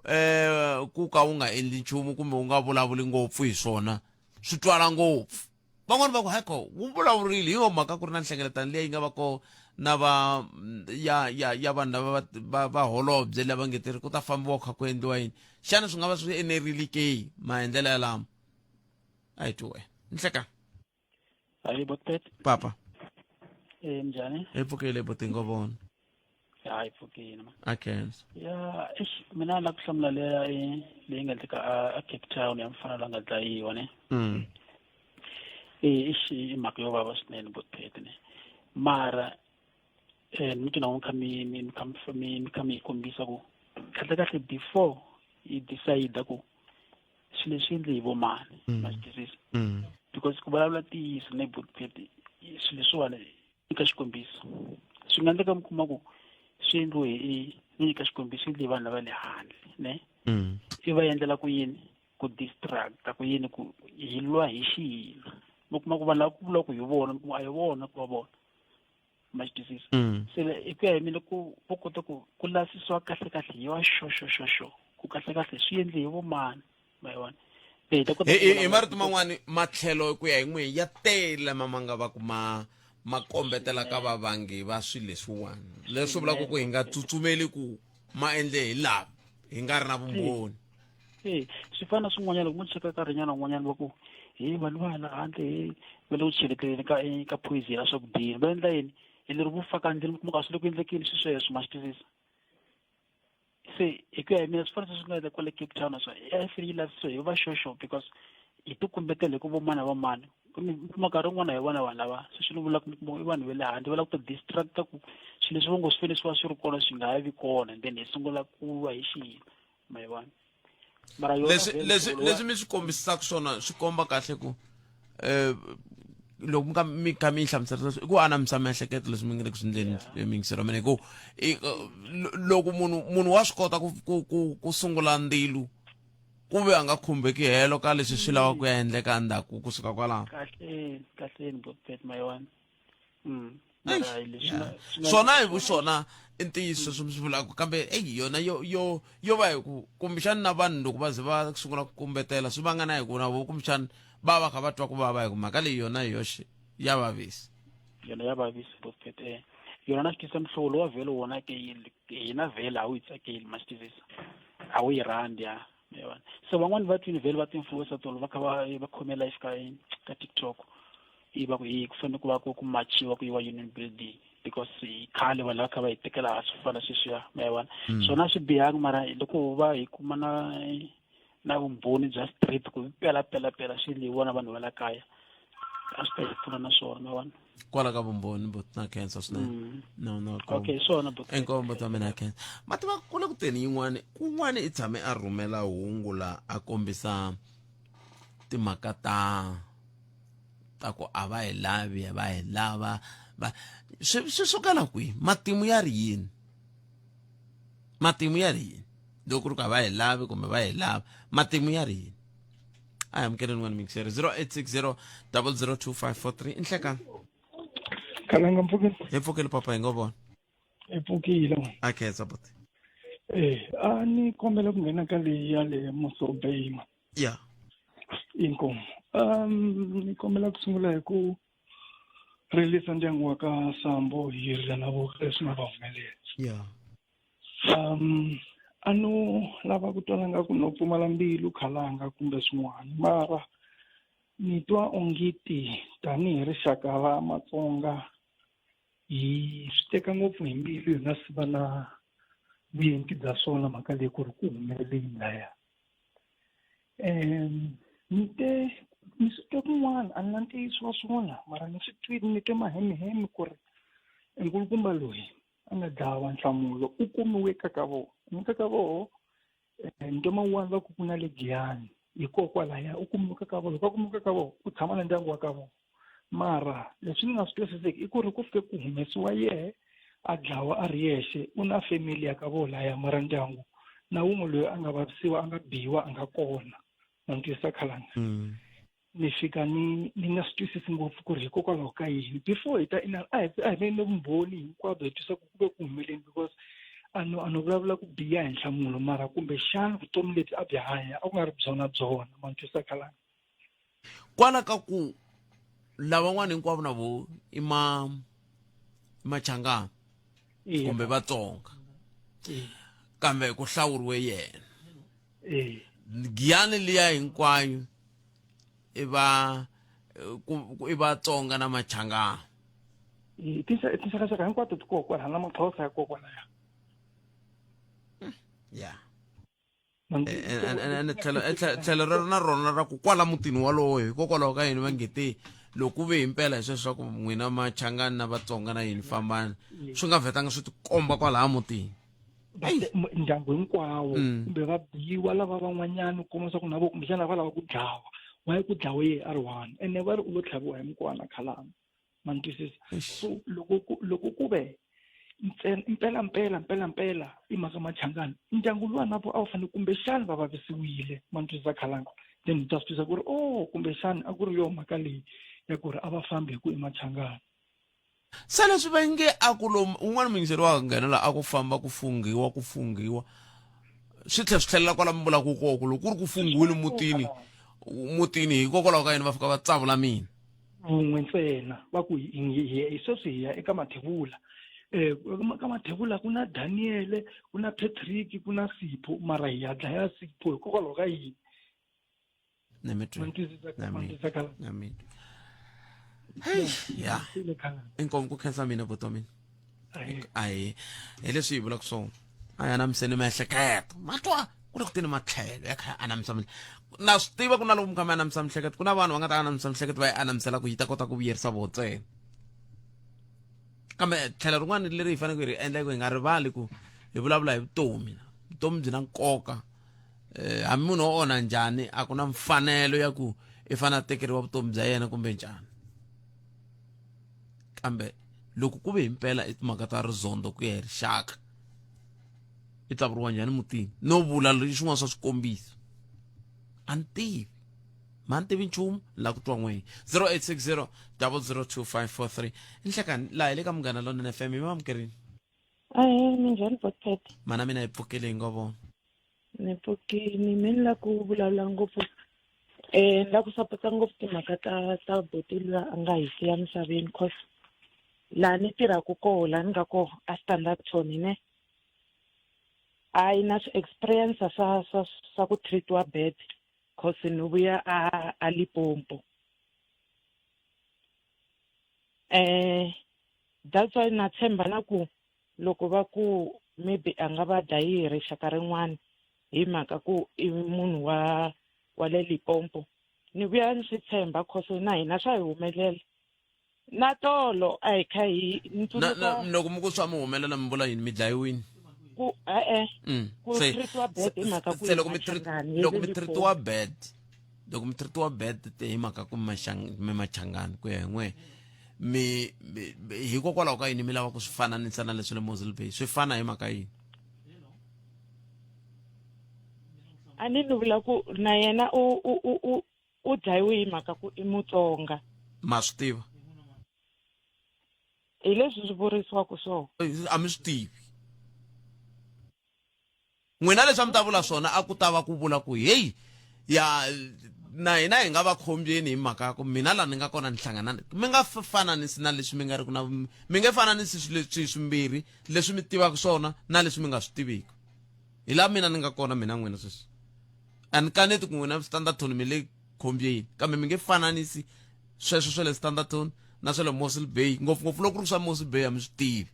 eh ku ka wu nga endli nchumu kumbe wu nga vulavuli ngopfu hi swona swi twala ngopfu van'wani va ku hayi ko wu vulavurile hi yo mhaka ku ri na nhlengeletano leyi nga va ko na va ya ya ya vanhu lava va va va holobye lava nge tiri ku ta fambiwa kha ku endliwa yini xana swi nga va swi enerile ke maendlelo yalamo a hi twi wena nhleka Hayi botpet. Papa. Eh njhani? Hi pfukile botingo vona. Hayi pfukile ma. A khensa. Ya, eish mina la ku hlamula leya eh, leyi nga endleka a Cape Town ya mfana la nga dlayiwa ne. Eh eish i mhaka yo vava swinene botpet ne. Mara eh mi twa na kha mi mi mi kha mi mi kha mi yi kombisa ku kahle kahle before yi decide ku swilo leswi endle hi vomani ma swi twisisa because ku vulavula ntiyiso ne botpet swilo leswiwani nyika xikombiso swi nga endleka mi kuma ku swi endliwe hi ni nyika xikombiso swi endle hi vanhu lava le handle ne i va endlela ku yini ku distracta ku yini ku hi lwa hi xihina mi kuma ku vanhu lava ku vula ku hi vona mi kuma a hi vona ku va vona. Ma xi twisisa? Se hi ku ya hi mina ku vo kota ku ku lavisisiwa kahle kahle hi wa xo xo xo xo ku kahle kahle swi endle hi vo mani, ma yi vona? Se hi ta kota Hi ku hi hi vulavula marito man'wani matlhelo ku ya hi n'we ya tele lama ma nga va ku ma ma kombetela ka vavangi va swilo leswiwani leswi vulaka ku hi nga tsutsumeli ku ma endle hi lava hi nga ri na vumbhoni. E swi fana na swin'wanyana loko mo cheka nkarhinyana wun'wanyana va ku he vanhu va hala handle he va le ku cheleteleni ka ka poison ya swakudyeni va endla yini hi lero vo faka ndleni mi kuma ku a swi le ku endlekeni swi sweswo ma swi twisisa se hi ku ya hi mina swi fanele swi nga endla kwale Cape Town naswona ya fanele yi lavisisiwa hi va xoxo because hi ti kumbetela hi ku vo mani na va mani mi kuma nkarhi wun'wana hi vona vanhu lava se swi ni vulaka mi kuma i vanhu va le handle va lava ku ta distracta ku swilo leswi va ngo swi fanele swi va swi ri kona swi nga ha vi kona and then hi sungula ku lwa hi xiyimo ma yi vona mara yona Leswi vhele leswi nhlawulo wa leswi mi swi kombisaka swona swi komba kahle ku eh loko mi ka mi kha mi yi hlamusela sweswo i ku anamisa miehleketo leswi mi nga le ku swi endleni miyingiselo ya mina hi ku i- loko munhu munhu wa swi kota ku ku ku ku sungula ndzilu ku ve a nga khumbeki helo ka leswi swi lavaka ku ya endleka endzhaku kusuka kwalaho. Kahleni kahleni botpet ma yona. Swona hi vuswona i ntiyiso sweswo mi swi vulaka kambe eyi yona yo yo yo va hi ku kumbexani na vanhu loko va ze va sungula ku kumbetela swi vanga na hi ku na vo kumbexani va va kha va twa ku vava hi ku mhaka leyi yona hi yoxe ya vavisa. Yona ya vavisa botpet eh yona na swi twisisa muhlovo lowa vhele wona ke hina vhele a wu yi tsakeli ma swi twisisa a wu yi rhandzi ya yona se van'wani va twini vhele va ti-influencer tolo va kha va va khome live ka ka TikTok i va ku hi ku fanele ku va ku ku machiwa ku yiwa union building because hi khale vanhu lava kha va hi tekela hansi ku fana sweswiya ma yi vona. Swona swi bihangi mara loko va hi kuma na na vumbhoni bya street ku pela pela pela swi endle hi vona vanhu va la kaya a swi ta hi pfuna na swona ma vona. Kwala ka vumbhoni but na khensa swinene. No no Okay, swona but inkombo ta mina khensa ma tiva ku le ku teni yin'wani kun'wani i tshame a rhumela hungu la a kombisa timhaka ta ta ku a va hi lavi va hi lava va swi swi sukela kwihi matimu ya ri yini matimu ya ri yini loko ku ri ku a va hi lavi kumbe va hi lava matimu ya ri yini a hi amukeleni n'wana mixer 0860 002543 i nhlekani. Khalanga mpfukile. Hi pfukile papa hi ngo vona. Hi pfukile. A khensa buti. Eh, a ni kombela ku nghena ka leyi ya le Mossel Bay ma. Ya. Inkomu. Ni kombela ku sungula hi ku rilisa ndyangu wa ka Sambo hi rila na vo leswi nga va humelela. Ya. A no lava ku twala nga ku no pfumala mbilu khalanga kumbe swin'wana mara ni twa ongiti tanihi rixaka ra Matsonga hi swi teka ngopfu hi mbilu hi nga si va na vuenti bya swona mhaka leyi ku ri ku humelele yini laya. Ni te ni swi twe kun'wana a ni na ntiyiso wa swona mara ni swi twile ni twe mahemiheme ku ri nkulukumba loyi a nga dlawa Nhlamulo u kumiwe ka ka vona ni ka ka voho ni twa man'wana va ku ku na le Giyani hikokwalaya u kumiwe ka ka vona loko a kumiwe ka ka vona u tshama na ndyangu wa ka vona mara leswi ni nga swi twisiseki i ku ri ku fike ku humesiwa yehe a dlawa a ri yexe u na family ya ka vona laya mara ndyangu na wun'we loyi a nga vavisiwa a nga biwa a nga kona ma ni twisisa khalanga. Ni fika ni ni nga swi twisisi ngopfu ku ri hikokwalaho ka yini before hi ta ina a hi a hi ve ni vumbhoni hinkwabyo hi twisa ku ku ve ku humeleni because a no a no vulavula ku biha hi nhlamulo mara kumbexana vutomi lebyi a byi hanya a ku nga ri byona byona ma ni twisisa khalanga. Kwala ka ku lavan'wana hinkwavo na vo i ma i machangana kumbe Vatsonga kambe ku hlawuriwe yena Giyani liya hinkwayo i va i Vatsonga na Machangana. Tinxakaxaka hinkwato ti kona kwala na Maxhosa ya kona kwalaya. Ya. Ene tlhelo tlhelo rero na rona ra ku kwala mutini walowo hikokwalaho ka yini va nge te loko ku ve himpela hi sweswo swa ku n'wina Machangani na Vatsonga na yini fambani swi nga vhetanga swi tikomba kwalaya mutini. Ndyangu hinkwawo kumbe va biwa lava van'wanyana u kuma swa ku na vo kumbexana va lava ku dlawa why ku dlawe yena a ri one ene va ri u lo tlhaviwa hi mukwana khalanga ma ni twisisa so loko ku loko ku ve ntsena mpela mpela mpela mpela i mhaka machangani ndyangu luwa na vo a wu fanele kumbexana va vavisiwile ma ni twisisa khalanga then hi ta swi twisisa ku ri oh kumbexana a ku ri yo mhaka leyi ya ku ri a va fambi hi ku i machangani. Se leswi va nge a ku lomu un'wana muyingiseri wa nghena la a ku famba ku funghiwa ku funghiwa swi tlhela swi tlhelela kwala mi vulaka koko loko ku ri ku funghiwile mutini mutini hikokwalaho ka yini va fika va tsavula mina vun'we ntsena va ku hi sweswi hi ya eka mathebula um ka mathebula ku na daniele ku na patrick ku na sipho mara hi ya dlaya sipho hikokwalaho ka yini na mi twi na mi twi hey ya inkomu ku khensa mina buti wa mina ahi hi leswi hi vulaka swona a ya anamiseni miehleketo ma twa ku le ku teni matlhelo ya kha ya anamisa na swi tiva ku na loko mi kha mi anamisa miehleketo ku na vanhu va nga ta anamisa miehleketo va yi anamisela ku yi ta kota ku vuyerisa voho ntsena kambe tlhelo rin'wana leri hi faneleke hi ri endla ku hi nga rivali ku hi vulavula hi vutomi vutomi byi na nkoka eh, hambi munhu o onha njhani a ku na mfanelo ya ku i fanele a tekeriwa vutomi bya yena kumbe njhani kambe loko ku ve himpela i timhaka ta rizondo ku ya hi rixaka i tsavuriwa njhani mutini no vula swin'wana swa swikombiso a ni tivi ma ni tivi nchumu la ku twa n'wehe 0860 002543 nhlekani laha hi le ka munghana lonene fm hi mamukerini Ahee, minjhani Botpet? Mana mina hi pfukile hi ngo vona. Ni pfukile, me ni la ku vulavula ngopfu eh ni la ku sapota ngopfu timhaka ta ta buti luya a nga hi siya misaveni cause laha ni tirhaka koho laha ni nga koho a Standerton ne a yi na swi experience swa swa swa ku treat-iwa bad cause ni vuya a a Limpopo eh that's why na tshemba na ku loko va ku maybe a nga va dlayi hi rixaka rin'wana hi mhaka ku i munhu wa wa le Limpopo ni vuya ni swi tshemba cause na hina swa hi humelela na tolo a hi kha hi ni tsundzuka loko mi ku swa mi humelela mi vula yini mi dlayiwini ku e-e ku treatiwa bad hi mhaka ku se loko mi loko mi treatiwa bad loko mi treatiwa bad hi mhaka ku mi machangani ku ya hi n'we mi hikokwalaho ka yini mi lava ku swi fananisa na leswi le Mosel Bay swi fana hi mhaka yini a ni ni vula ku na yena u u u u u dlayiwe hi mhaka ku i Mutsonga ma swi tiva hi leswi swi vurisiwaka swona a mi swi tivi n'wina leswi a mi ta vula swona a ku ta va ku vula ku heyi ya na hina hi nga va khombyeni hi mhaka ya ku mina laha ni nga kona ni hlangana mi nga fananisi na leswi mi nga ri ku na mi nge fananisi swilo leswi swimbirhi leswi mi tivaka swona na leswi mi nga swi tiviki hi laha mina ni nga kona mina n'wina sweswi a ni kaneti ku n'wina standardton mi le khombyeni kambe mi nge fananisi sweswo swa le standardton na swa le mossel bay ngopfungopfu loko ku ri swa mossel bay a mi swi tivi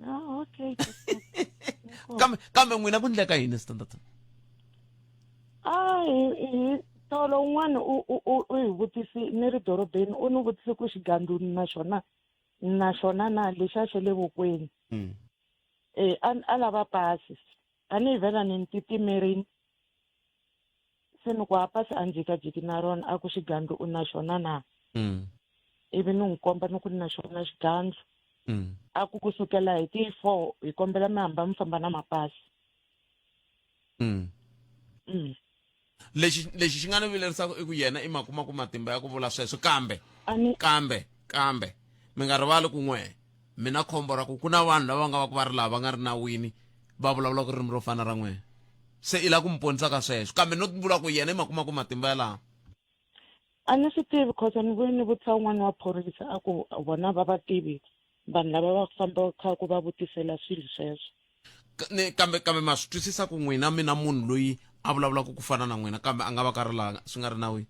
Ah, okay. kambe kambe n'wina ku ndleka yini standard Ah, hi hi tolo un'wana u u u u hi vutisi ni ri dorobeni u ni vutise ku xigandluni na xona na xona na lexa xa le vokweni eh a a lava pasi a ni vhela ni titimerini se ni ku a pasi a njhikajhiki na rona a ku xigandlu u na xona na ivi ni n'wi komba ni ku ni na xona xigandlu a ku kusukela hi ti-four hi kombela mi hamba mi famba na mapasi Lexi lexi xi nga ni vilerisaka i ku yena i ma kuma ku matimba ya ku vula sweswo kambe kambe kambe mi nga rivali ku n'we mi na khombo ra ku ku na vanhu lava nga va ku va ri lava va nga ri nawini va vulavulaka ririmi ro fana ra n'wina se i lava ku mi ponisa ka sweswo kambe no vula ku yena i ma kuma ku matimba yalawo a ni swi tivi cause ni vuye ni vutisa un'wana wa phorisa a ku vona va va tivi vanhu lava va famba kha ku va vutisela swilo sweswo kambe kambe ma swi twisisa ku n'wina mi na munhu loyi a vulavulaka ku fana na n'wina kambe a nga va ka ri laha swi nga ri nawini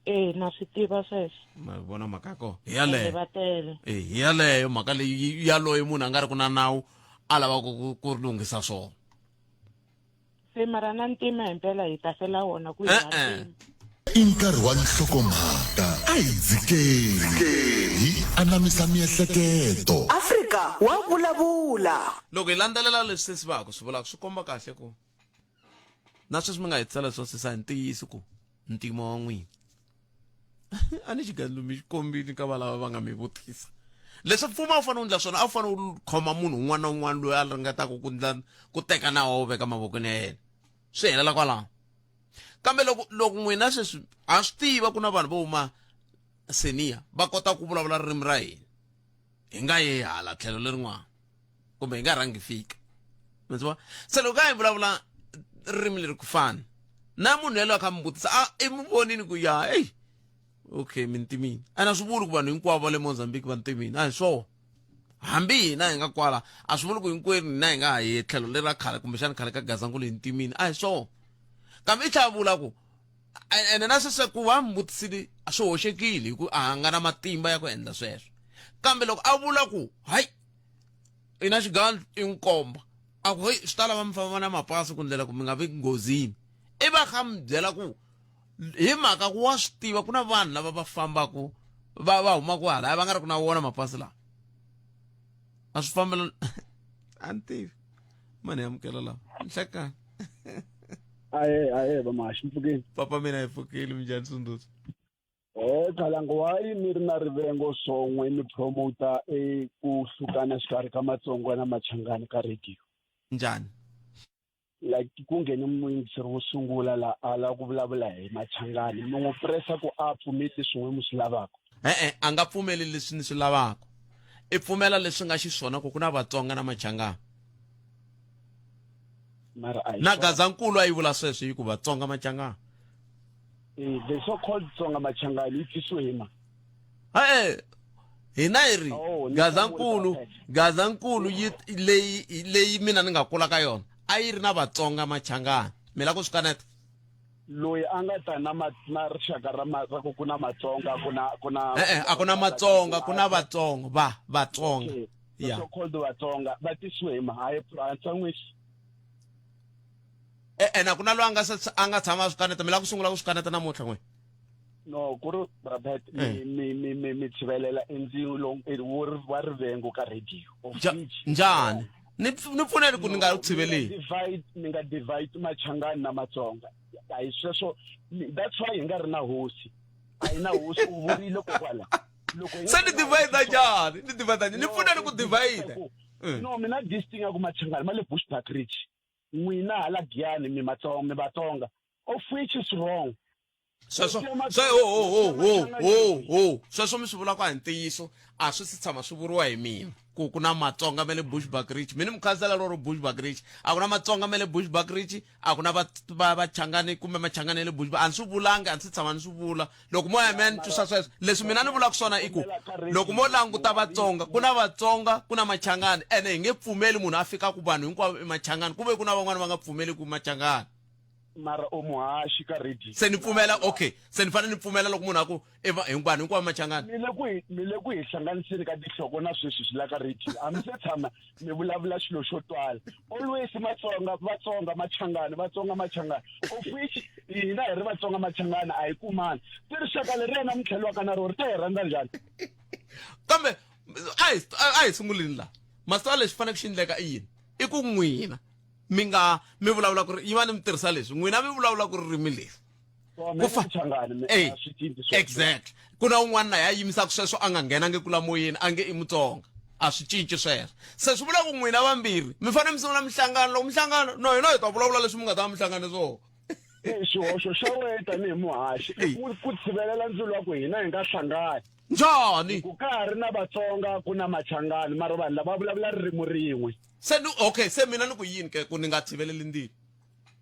ee na swi tiva sweswo ma vona mhaka ya kona hi yaleyo va tele e hi yaleyo mhaka leyi yaloye munhu a nga ri ku na nawu a lavaka ku ku lunghisa swona se mara na ntima himpela hi ta fela wona ku hi E-e. I nkarhi wa nhlokomhaka a hi dzikeni hi anamisa miehleketo Afrika wa vulavula. Loko hi landzelela leswi sesi va ha ku swi vulaka swi komba kahle ku na sweswi mi nga hetisela swo sesa hi ntiyiso ku ntima wa n'wina a ni xigandlu mi xi kombile ka valava va nga mi vutisa leswi mfumo a wu fanele wu endla swona a wu fanele wu khoma munhu un'wana na un'wana loyi a ringetaka ku ndla ku teka nawu wu veka mavokweni ya yena swi helela kwalaho kambe loko loko n'wina sweswi ha swi tiva ku na vanhu vo huma senior va kota ku vulavula ririmi ra hina hi nga yi hala tlhelo lerin'wana kumbe hi nga rhangi fika mi swi vona se loko ka hi vulavula ririmi leri ku fana na munhu yaloye a kha mi vutisa a i mi vonini ku ya eyi okay mi ntimini a na swi vuli ku vanhu hinkwavo va le mozambique va ntimini a hi swona hambi hina hi nga kwala a swi vuli ku hinkwerhu hina hi nga ha yi tlhelo leri ra khale kumbexana khale ka gazankulu hi ntimini a hi swona kambe i tlhela vula ku ene na sweswo ku va mi vutisile a swi hoxekile hi ku a nga na matimba ya ku endla sweswo kambe loko a vula ku hayi i na xigandlu i n'wi komba a ku heyi swi ta lava mi famba na mapasi ku ndlela ku mi nga vi nghozini i va kha mi byela ku hi mhaka ku wa swi tiva ku na vanhu lava va fambaku va va humaka hala va nga ri ku na wona mapasi lawa a swi fambela a ni tivi mani amukela lawa nhlekani aye aye vamaxi mpfukeni papa mina hi pfukile minjhani sunduza Eh Khalango why mi ri na rivengo swon'we mi promota e ku hlukana xikarhi ka Matsonga na Machangani ka radio njhani like ku nghene muyingiseri wo sungula la a lava ku vulavula hi Machangani mi n'wi pressa ku a pfumeli leswi n'we mi swi lavaka e-e a nga pfumeli leswi ni swi lavaka i pfumela leswi nga xiswona ku ku na Vatsonga na Machangani mara a hi na swona. Gazankulu a yi vula sweswo yi ku Vatsonga Machangani Eh, the so called Tsonga Machangani yi tisiwe hi ma e-e hina hi ri Oh, ni Gazankulu hlamula Gazankulu yi leyi leyi mina ni nga kula ka yona a yi ri na Vatsonga Machangani mi la ku swi kaneta loyi a nga ta na ma na rixaka ra ma ra ku ku na Matsonga ku na ku na e-e a ku na Matsonga ku na Vatsonga va Vatsonga Okay. The ya so called Vatsonga va tisiwe hi ma hayi Antsan'wisi e-e na ku na loyi a nga se a nga tshama a swi kaneta mi lava ku sungula ku swi kaneta namuntlha n'we no ku ri Robert mi Eh. mi mi mi mi tshivelela endzilo wo ri- wa rivengo ka radio of which njhani ni ni pfuneli ku ni nga tshiveleli divide mi nga divide Machangani na Matsonga a hi sweswo that's why hi nga ri na hosi a hi na hosi u vurile kokwala loko hi se nga ni ri na divide hosi, njhani ni divide njhani ni No, pfuneli ku i divide ku- no mina this thing ya ku Machangani ma le Bushbuckridge n'wina hala Giyani mi Matsonga mi Vatsonga of which is wrong sweswo swe ho ho ho ho ho ho sweswo mi swi vulaka hi ntiyiso a swi si tshama swi vuriwa hi mina ku ku na matsonga ma le Bushbuckridge mi ni mukhansela loro Bushbuckridge a ku na matsonga ma le Bushbuckridge a ku na va vachangani kumbe machangani ya le Bushbuck a ni swi vulangi a ni si tshama ni swi vula loko mo ya mi ya ni twisa sweswo leswi mina ni vulaka swona i ku loko mo languta vatsonga ku na vatsonga ku na machangani ene hi nge pfumeli munhu a fika ku vanhu hinkwavo i machangani ku ve ku na van'wani va nga pfumeli ku machangani mara u muhaxi ka radio se ni pfumela okay se ni fanele ni pfumela loko munhu a ku i hinkwanu hinkwavo machangani mi le ku hi mi le ku hi hlanganiseni ka tinhloko na sweswi swi la ka radio a mi se tshama mi vulavula xilo xo twala always matsonga vatsonga machangani vatsonga machangani of which hina hi ri vatsonga machangani a hi kumani se rixaka leri yena mi tlheliwaka na rona ri ta hi rhandza njhani kambe a hi a hi sunguleni la masala lexi faneleke xi endleka i yini i ku n'wina mi nga mi vulavula ku ri yi va ni mi tirhisa leswi n'wina mi vulavula ku ririmi leri ku fa eh exactly ku na un'wana na ya yimisaka sweswo a nga nghenangi kula moyeni a nge i mutsonga a swi cinci sweswo se swi vula ku n'wina vambirhi mi fanele mi sungula mihlangano loko mihlangano no hina hi ta vulavula leswi mi nga ta va mi hlangane swona xihoxo xa wena tanihi muhaxi i ku tshivelela ndzilo wa ku hina hi nga hlangani njhani ku ka ha ri na vatsonga ku na machangani mara vanhu lava vulavula ririmi rin'we se ni okay se mina ni ku yini ke ku ni nga tshiveleli ndzilo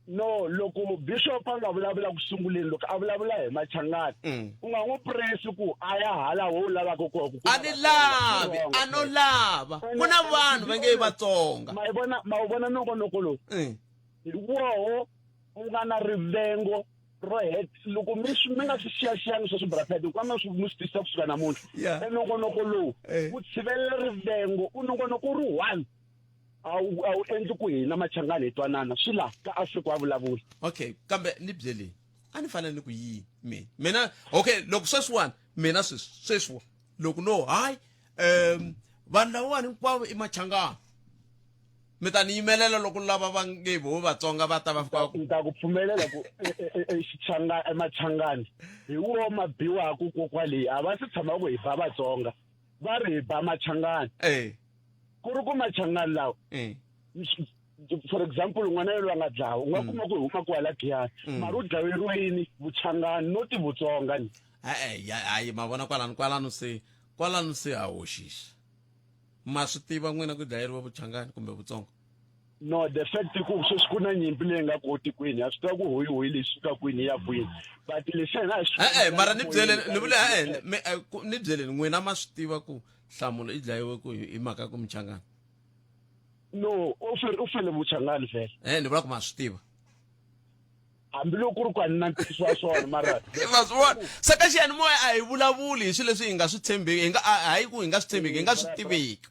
no loko bishop a nga vulavula ku sunguleni loko a vulavula hi machangani u nga n'wi presi ku a ya hala wo lavaka kona ku a ni lavi a no lava ku na vanhu va nge vatsonga ma yi vona ma wu vona nongonoko lowu hi woho u nga na rivengo ro het loko mi swi mi nga swi xiyaxiyangi sweswi brapet kwama swi mi swi twisisa kusuka namuntlha enongonoko lowu wu tshivelela rivengo u nongonoko wu ri one a wu a wu endli ku hina machangani hi twanana swi la ka Afrika wa vulavula okay kambe ni byeleni a ni fanele ni ku yini mina mina okay loko sweswiwani mina sweswi sweswiwa loko no hayi um vanhu lavawani hinkwavo i machangani mi ta ni yimelela loko lava va nge vo vatsonga va ta va fika ni ta ku pfumelela ku xichanga emachangani hi wo ma biwaku kokwaleyi a va se tshama ku hi ba vatsonga va ri hi ba machangani ku ri ku machangani lawa for example n'wana yoloyi a nga dlawa u nga kuma ku hi huma kwala giyani mara u dlaweriwe yini vuchangani noti vutsonga ni. E-e, ya hayi ma vona kwalano kwalano se kwalano se a hoxisa ma swi tiva n'wina ku dlayeriwa vuchangani kumbe vutsongo no the fact ku sweswi ku na nyimpi leyi nga ko tikweni ha swi tiva ku hoyihoyi leyi suka kwini ya kwini but lexi hina hi swi e-e mara ni byeleni ni vule e-e mi, eh, ku- ni byeleni n'wina ma swi tiva ku nhlamulo i dlayiwe ku hi mhaka ku muchangani no u fele u fele vuchangani vhele e ni vula ku ma swi tiva hambiloko ku ri ku a ni na ntiyiso wa swona mara ma swi vona se ka xiyanimoya a hi vulavuli hi swilo leswi hi nga swi tshembeki hi nga hayi ku hi nga swi tshembeki hi nga swi tiveki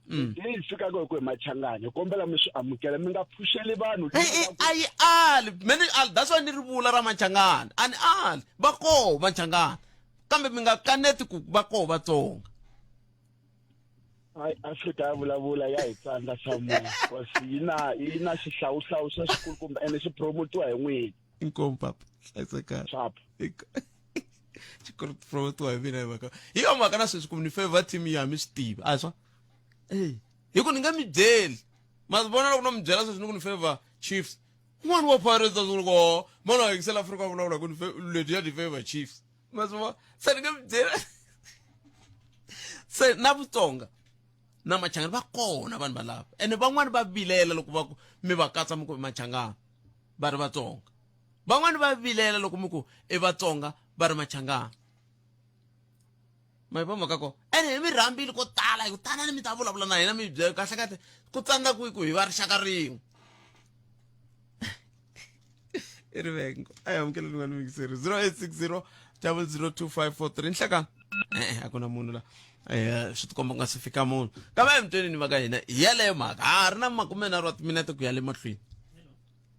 Leyi hi fikaka hi ku hi machangani hi kombela mi swi amukela mi nga phuxeli vanhu a yi ali me ni ali that's why ni ri vula ra machangani a ni ali va koho machangani kambe mi nga kaneti ku va koho vatsonga hayi afrika ya vulavula ya hi tsandza hlamulo cause yi na yi na xihlawuhlawu xa xikulukumba ene xi promotiwa hi n'wini inkomu papa hlayisekani xi promotiwa hi mina hi mhaka hi yo mhaka na sweswi ku ni favor team ya mi swi tivi a swa hi ku ni nga mi byeli ma swi vona loko no mi byela sweswi ni ku ni favor chiefs un'wana wa pirates a sungula ku oh, mana wa yingisela afrika vulavula ku ni leti ya ti favor chiefs ma swi vona se ni nga mi byela se na vutsonga na machangani va kona vanhu valava ene van'wani va vilela loko va ku mi va katsa mi ku i machangani va ri vatsonga van'wani va vilela loko mi ku i vatsonga va ri machangani ma yi va mhaka ko ene hi mi rhambile ko tala hi ku tanani mi ta vulavula na hina mi byela kahle kahle ku tsandza kwihi ku hi va rixaka rin'we i rivengo a hi amukele rin'wana mixeri 0860 002543 nhlekani e-e a ku na munhu la um swi tikomba ku nga si fika munhu kambe emutweni ni va ka hina hi yeleyo mhaka ha ri na makumenharhu wa timinete ku ya le mahlweni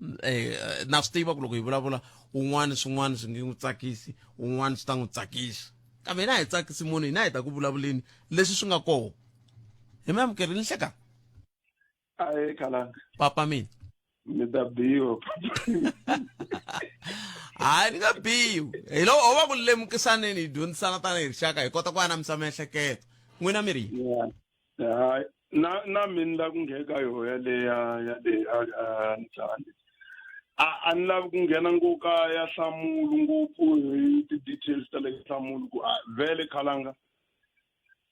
um na swi tiva ku loko hi vulavula un'wana swin'wana swi nge n'wi tsakisi un'wana swi ta n'wi tsakisa kambe hina hi tsakisi munhu hina hi ta ku vulavuleni leswi swi nga koho hi mi amukerile nhlekani ae khalanga papa mina mi ta biwa hayi ni nga biwi hi loko ho va ku lemukisaneni hi dyondzisana tanihi rixaka hi kota ku anamisa miehleketo n'wina mi ri hayi na na mina la ku nghena ka yoho yaleya ya le njhani a a ni lavi ku nghena ngopfu ka ya nhlamulo ngopfu hi ti-details ta le nhlamulo ku a vhele khalanga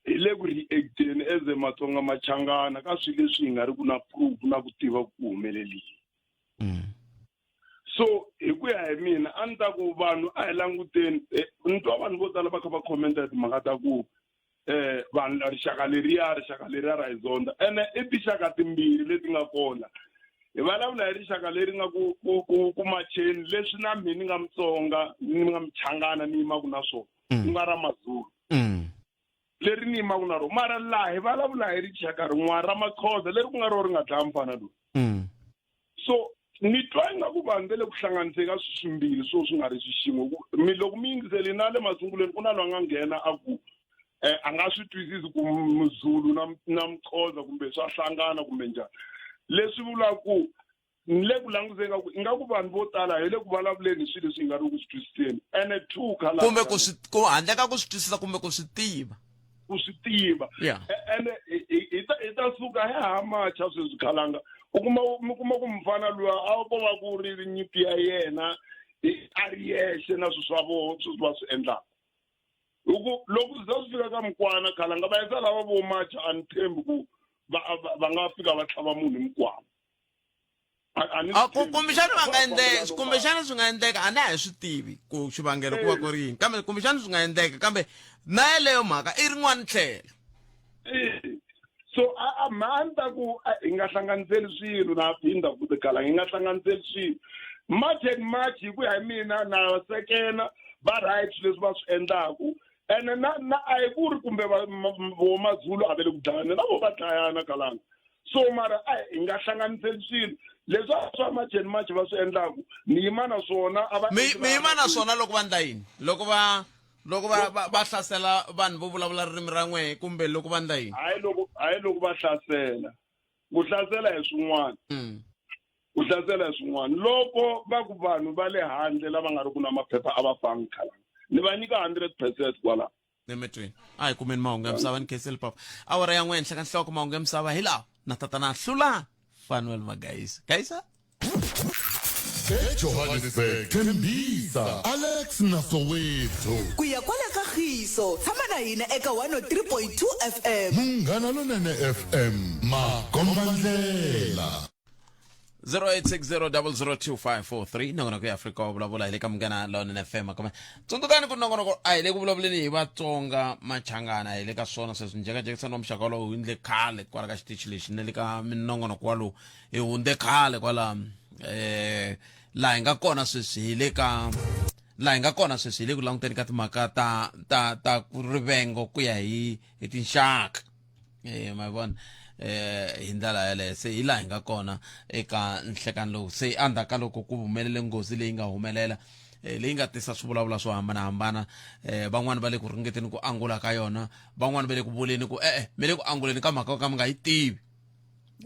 hi le ku reacteni as a matsonga machangana ka swilo leswi hi nga ri ku na proof na ku tiva ku humelelile so hi ku ya hi mina a ni ta ku vanhu a hi languteni eh, ni twa vanhu vo tala va kha va commenta hi timhaka ta ku eh vanhu rixaka leriya rixaka leriya ra hi zonda ene i tinxaka timbirhi leti nga kona hi vulavula hi rixaka leri nga ku ku ku ku macheni leswi na mina ni nga mutsonga ni nga muchangana ni yimaka na swona ku nga ra mazulu leri ni yimaka na rona mara laha hi vulavula hi rixaka rin'wana ra maxhosa leri ku nga ro ri nga dlaya mfana lowu so ni twa ingaku vanhu va le ku hlanganiseni ka swilo swimbirhi swo swi nga ri xi xin'we ku mi loko mi yingiseli na le masungulweni ku na loyi a nga nghena a ku um a nga swi twisisi ku muzulu na na muxhosa kumbe swa hlangana kumbe njhani leswi vulaka ku ni le ku languseni ka ku ingaku vanhu vo tala hi le ku vulavuleni hi swilo leswi hi nga ri ku swi twisiseni ene two khala kumbe ku swi ku handle ka ku swi twisisa kumbe ku swi tiva ku swi tiva Yeah. Ene hi ta hi ta suka hi ha macha sweswi khalanga u kuma mi kuma ku mufana luya a ko va ku ri nyimpi ya yena a ri yexe na swilo swa voho sweswi va swi endlaka hi ku loko swi za swi fika ka mukwana khalanga va yisa lava vo macha a ni tshembi ku va va nga fika va tlhava munhu hi mukwana A ku kumbexana va nga endleka kumbexana swi nga endleka a na ha swi tivi ku xivangelo ku va ku ri yini kambe kumbexana swi nga endleka kambe na yeleyo mhaka i rin'wana tlhelo so a a mhani ta ku hi nga hlanganiseli swilo na phinda ku tikala hi nga hlanganiseli swilo march and march hi ku ya hi mina na sekena va right leswi va swi endlaku ene na na a hi ku ri kumbe vo mazulu a va le ku dlayana na vo va dlayana kalanga so mara a hi nga hlanganiseli swilo leswi a swa march and march va swi endlaku ni yima na swona a va mi mi yima na swona loko va ndla yini loko va loko va va, va hlasela vanhu vo vulavula ririmi ra n'wehe kumbe loko va ndla yini hayi loko hayi loko va hlasela ku hlasela hi swin'wana ku hlasela hi swin'wana loko va ku vanhu va le handle lava nga ri ku na maphepha a va fangi khalanga ni va nyika 100 percent kwalaho emetweni a hi kumeni mahungu ya misava ni khenseli papa awara ya n'we henhla ka nhloko mahungu ya misava hi lawa na tatana hlula fanuel magayisa gayisa Ejohannesburg, Tembisa, Alex na Soweto. Ku ya kwale ka Khiso, tshama na hina eka 103.2 FM. Munghana Lonene FM, makombandlela. 0860002543 nongonoko ya Afrika wa vulavula hi le ka Munghana Lonene FM kome tsundzukani ku nongonoko a hi le ku vulavuleni hi Vatsonga Machangana hi le ka swona sweswi njhekanjhekisano wa muxaka wolowo wu endle khale kwala ka xitichi lexi na le ka minongonoko walowu hi hundze khale kwala eh laha hi nga kona sweswi hi le ka laha hi nga kona sweswi hi le ku languteni ka timhaka ta ta ta ku rivengo ku ya hi hi tinxaka eh ma vona eh hi ndlela yaleyo se hi laha hi nga kona eka nhlekani lowu se endzhaku ka loko ku humelele nghozi leyi nga humelela eh, leyi nga tisa swivulavula swo hambanahambana eh, van'wani va le ku ringeteni ku angula ka yona van'wani va le ku vuleni ku e-e mi le ku anguleni ka mhaka yo ka mi nga yi tivi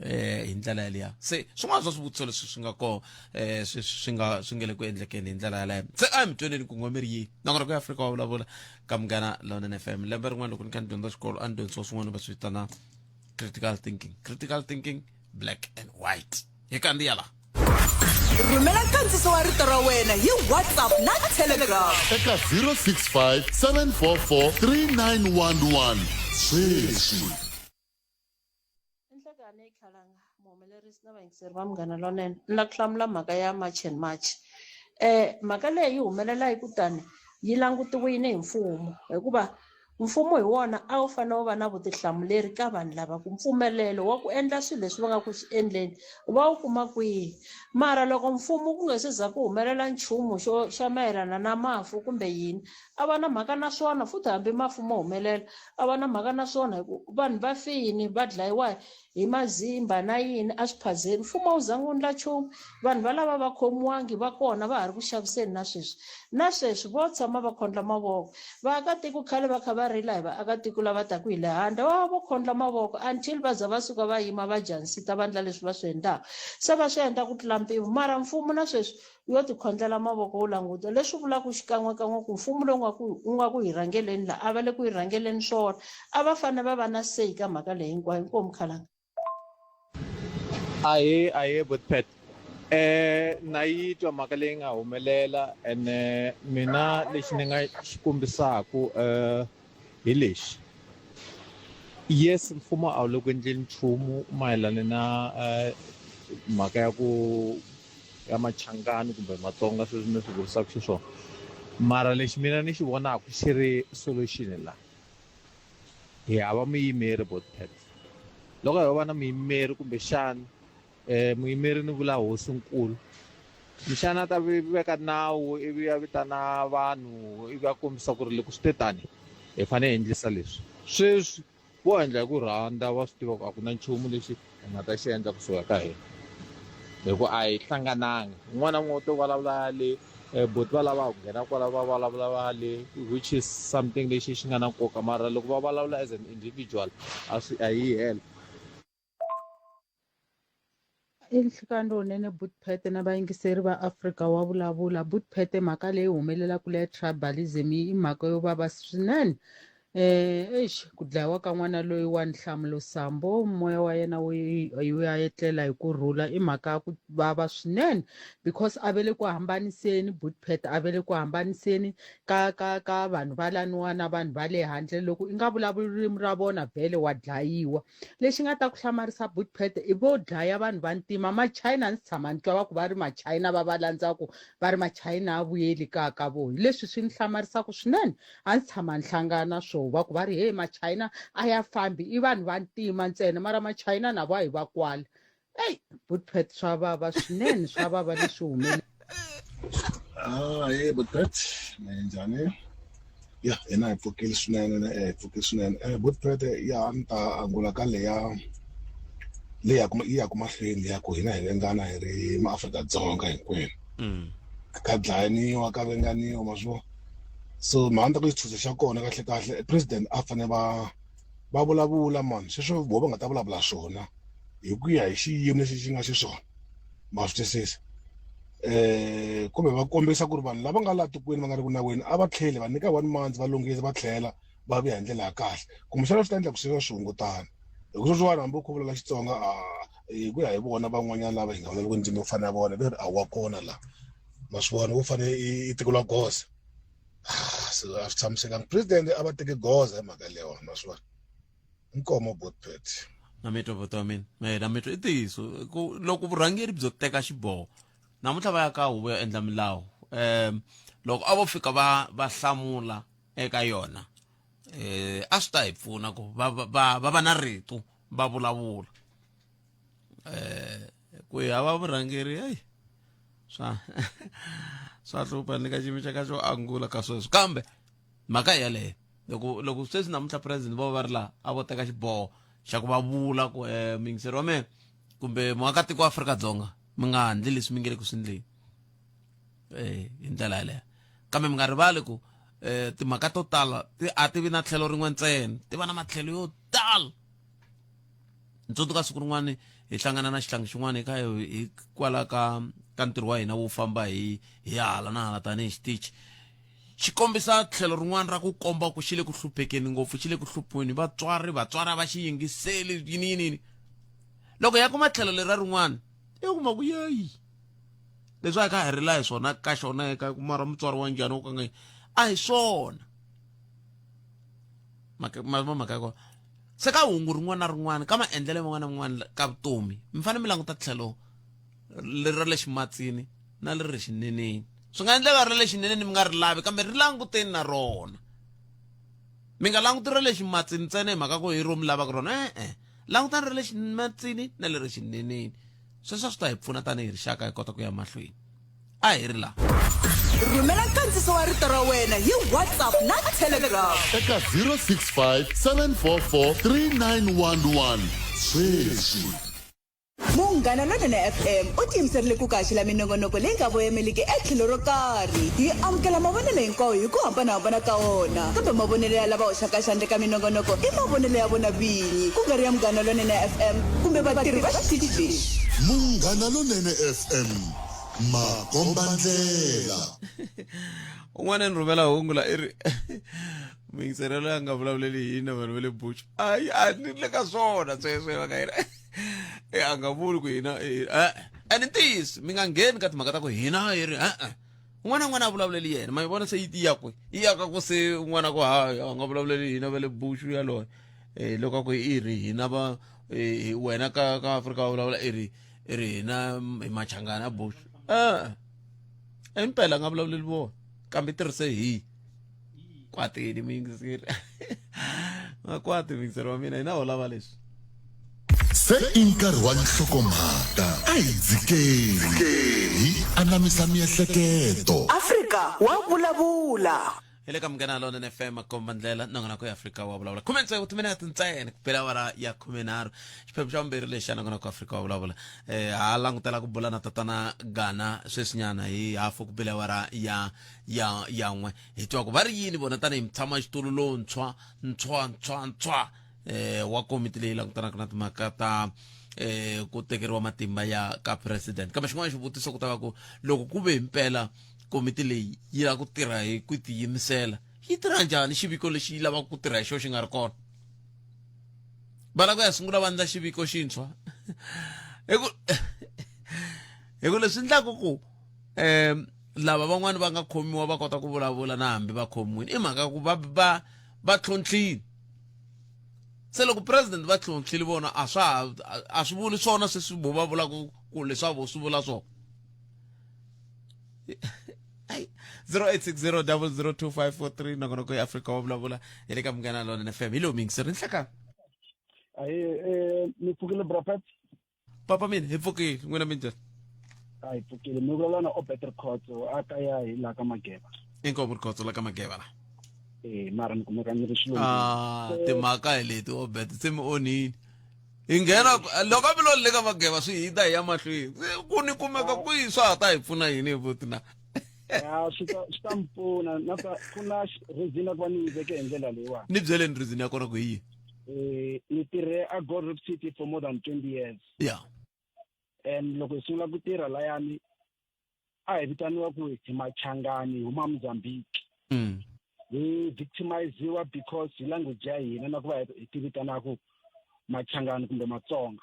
eh hi ndlela yaliya se swin'wana swa swivutiso leswi swi nga kona eh swi swi nga swi nge le ku endlekeni hi ndlela yaleyo se a hi mi tweneni ku ngomeri yini nongonoko ya Afrika wa vulavula ka Munghana Lonene FM lembe rin'wana loko ni kha ni dyondza xikolo a ni dyondzisiwa swin'wana va swi vitana critical thinking critical thinking black and white hi kandziya laha Rhumela nkandziso wa rito ra wena hi WhatsApp na Telegram. Eka 065 744 3911 sweswi. Nhlekani Khalanga, muhumelerisi na vayingiseri va Munghana Lonene, ni la ku hlamula mhaka ya March and March. Mhaka leyi yi humelela hi ku tani yi langutiwile hi mfumo hikuva mfumo hi wona a wu fanele wu va na vutihlamuleri ka vanhu lava ku mpfumelelo wa ku endla swilo leswi va nga ku swi endleni va wu kuma kwihi mara loko mfumo ku nga se za ku humelela nchumu xo xa mayelana na mafu kumbe yini a va na mhaka na swona futhi hambi mafu mo humelela a va na mhaka na swona hi ku vanhu va fini va dlayiwa hi mazimba na yini a swiphazeni mfumo a wu zangi wu ndla nchumu vanhu va lava va khomiwangi va kona va ha ri ku xaviseni na sweswi na sweswi vo tshama va khondla mavoko vaakatiko khale va kha va rila hi vaakatiko lava taku hi le handle va vo khondla mavoko until va za va suka va yima va jansita va ndla leswi va swi endlaka se va swi endla ku tlula mpimo mara mfumo na sweswi yo tikhondlela mavoko wu languta leswi vulaka xikan'wekan'we ku mfumo lowu nga ku wu nga ku hi rhangeleni la a va le ku hi rhangeleni swona a va fanele va va na say ka mhaka leyi hinkwayo inkomu khalanga Ahee ahee Botpet na yi twa mhaka leyi nga humelela ene mina lexi ni nga xi kombisaku hi lexi yes mfumo a wu le ku endleni nchumu mayelana na mhaka ya ku ya machangani kumbe matsonga sweswi ni swi vurisaka xiswona mara lexi mina ni xi vonaka xi ri solution la hi hava muyimeri botpet loko ho va na muyimeri kumbexana um muyimeri ni vula hosinkulu kumbexana a ta veka nawu ivi a vitana vanhu ivi a kombisa ku ri loko swi te tani hi fanele hi endlisa leswi sweswi vo endla hi ku rhandza va swi tiva ku a ku na nchumu lexi hi nga ta xi endla kusuka ka hina hi ku a hi hlangananga un'wana na un'wana u to vulavula le eh, buti va lava ku nghena kwala va vulavula va le which is something lexi xi nga na nkoka mara loko va vulavula as an individual a swi a yi hela I nhlikani lowunene Bootpet na vayingiseri va Afrika wa vulavula. Bootpet mhaka leyi humelelaka leya tribalism i mhaka yo vava swinene. Eish ku dlayiwa ka n'wana loyi wa Nhlamulo Sambo moya wa yena wu wu ya etlela hi kurhula i mhaka ya ku vava swinene because a ve le ku hambaniseni Bootpet a ve le ku hambaniseni ka ka ka vanhu va laniwa na vanhu va le handle loko i nga vulavuli ririmi ra vona vhele wa dlayiwa. Lexi nga ta ku hlamarisa Bootpet i vo dlaya vanhu va ntima machina a ndzi tshama ni twa va ku va ri machina va va landza ku va ri machina a vuyeli ka ka vo hi leswi swi ni hlamarisaka swinene a ndzi tshama ni hlangana na swoho va ku va ri he machina a ya fambi i vanhu va ntima ntsena mara machina na vo a hi va kwala Eyi Bootpet swa vava swinene swa vava leswi humeleleke. Ah, hey, Bootpet, njhani? Ya, hina hi pfukile swinene eh, hi pfukile swinene. Eh, Bootpet ya ni ta angula ka leya leyi ya ku yi ya ku mahlweni ya ku hina hi vengana hi ri maAfrika-Dzonga hinkwenu. Ka dlayaniwa ka venganiwa ma swi vona. So mhani ta ku xitshunxo xa kona kahle kahle president a fane va va vulavula mani sweswo voho va nga ta vulavula swona hi ku ya hi xiyimo lexi xi nga xiswona ma swi twisisa eh kumbe va kombisa ku ri vanhu lava nga laha tikweni va nga ri ku nawini a va tlheli va nyika one month va lunghisa va tlhela va vuya hi ndlela ya kahle kumbexana swi ta endla ku sweswo swi hungutana hi ku sweswiwani hambi u khuvula Xitsonga a Hi ku ya hi vona van'wanyana lava hi nga vulavula ndzimi yo fana na vona va ri a wa kona la ma swi vona vo fanele i tekeriwa goza. Ah, se a swi tshamisekanga president a va teke goza hi mhaka leyiwani ma swi vona. Inkomo botpet. Na mitwa buti wa mina eh, na mitwa i ntiyiso ku loko vurhangeri byo teka xiboho namuntlha va ya ka huvo yo endla milawu um loko a vo fika va va hlamula eka yona eh a swi ta hi pfuna ku va va va va va na rito va vulavula eh ku hi hava vurhangeri heyi swa swa hlupha ni ka xiyimo xa ka xo angula ka sweswo kambe mhaka yeleyo loko loko sweswi namuntlha president vo va ri laha a vo teka xiboho xa ku va vula ku um muyingiseri wa mehe kumbe muakatiko wa Afrika-Dzonga mi nga handli leswi mi nge le ku swi ndleni eh hi ndlela yeleyo kambe mi nga rivali ku eh timhaka to tala ti a ti vi na tlhelo rin'we ntsena ti va na matlhelo yo tala. Ni tsundzuka siku rin'wana hi hlangana na xihlangi xin'wana hi kha hi kwala ka ka ntirho wa hina wo famba hi hi hala na hala tanihi xitichi xi kombisa tlhelo rin'wana ra ku komba ku xi le ku hluphekeni ngopfu xi le ku hluphiweni vatswari vatswari a va xi yingiseli yini yini yini loko ya kuma tlhelo lera rin'wana i kuma ku yeyi leswi a kha hi rila hi swona ka xona eka mara mutswari wa njhani wo kanga a hi swona mhaka mhaka ya kona se ka hungu rin'wana na rin'wana ka maendlelo man'wana na man'wana ka vutomi mi fanele mi languta tlhelo leri ra le ximatsini na leri ri xineneni swi nga endleka ri le xineneni mi nga ri lavi kambe ri languteni na rona mi nga languti ra le ximatsini ntsena hi mhaka ku hi ro mi lavaka rona e-e langutani ra le ximatsini na leri xineneni sweswo swi ta hi pfuna tanihi rixaka hi kota ku ya mahlweni a hi ri laha. Rhumela nkandziso wa rito ra wena hi WhatsApp na Telegram. Eka 065 744 3911 sweswi. Munghana Lonene FM u tiyimiserile ku kaxela minongonoko leyi nga voyameliki etlhelo ro karhi. Hi amukela mavonelo hinkwawo hi ku hambana-hambana ka wona, kambe mavonelo ya lava hoxaka xandla eka minongonoko i mavonelo ya vona vinyi, ku nga ri ya Munghana Lonene FM kumbe vatirhi va xitichi lexi. Munghana Lonene FM makombandlela un'wana ni rhumela hungu la i ri muyingiseri loyi a nga vulavuleli hi hina vanhu va le bush ayi a ni le ka swona sweswo va ka yena e a nga vuli ku hina and ntiyiso mi nga ngheni ka timhaka ta ku hina hi ri e-e un'wana na un'wana a vulavuleli yena ma yi vona se yi ya kwi yi ya ka ku se un'wana ku ha a nga vulavuleli hina va le bush yaloye um loko a ku i ri hina va wena ka ka Afrika wa vulavula i ri i ri hina hi machangana bush e impela nga vulavuleli vona kambe tirhise hi kwatini muyingiseri makwati muyingiseri wa mina hina ho lava leswi se i nkarhi wa nhlokomhaka a hi dzikeni hi anamisa miehleketo Afrika wa vulavula. Hi le ka Munghana Lonene FM makomba ndlela nongonoko ya Afrika wa vulavula khume tsevu timinete ntsena ku bela awara ya 13 xiphemu xa vumbirhi lexi xa nongonoko Afrika wa vulavula eh ha langutela ku bula na tatana Gana sweswinyana hi hafu ku bela awara ya ya ya n'we hi twa ku va ri yini vona tanihi mutshama xitulu lontshwa ntshwa ntshwa ntshwa eh wa komiti leyi langutanaka na timhaka ta eh ku tekeriwa matimba ya ka president kambe xin'wana xivutiso ku ta va ku loko ku ve himpela komiti leyi yi lava ku tirha hi ku tiyimisela yi tirha njhani xiviko lexi yi lavaka ku tirha hi xo xi nga ri kona va lava ku ya sungula va endla xiviko xintshwa hi ku hi ku leswi endlaka ku um lava van'wani va nga khomiwa va kota ku vulavula na hambi va khomiwile i mhaka ku va va va tlhontlhile se loko president va tlhontlhile vona a swa a swi vuli swona sweswi vo va vulaka ku leswaku swi vula swona 0860002543 nongonoko ya Afrika wa vulavula hi le ka Munghana Lonene FM hi lowu miyingiseri nhlekani ayi eh, mi pfukile prophet papa mina hi pfukile n'wina minjhani a hi pfukile mi vulavula na obert rikhotso a kaya hi laha ka mageva inkomu rikhotso la ka mageva la eh mara ni kumeka ni ri xilungu ah timhaka hi leti obert se mi onhini hi nghena loko a mi lo le ka mageva swi hita hi ya mahlweni ku ni kumeka kwihi swa ha ta hi pfuna yini hi buti na ya swi ta swi ta mi pfuna na ka ku na reason ya ku va ni yi veke hi ndlela leyiwani ni byeleni reason ya kona ku hi yini eh ni tirhe a Gold Reef City for more than 20 years ya and loko hi sungula ku tirha layani a hi vitaniwa ku hi machangani hi huma Mozambique hi victimiziwa because hi language ya hina na ku va hi ti vitanaku machangani kumbe matsonga.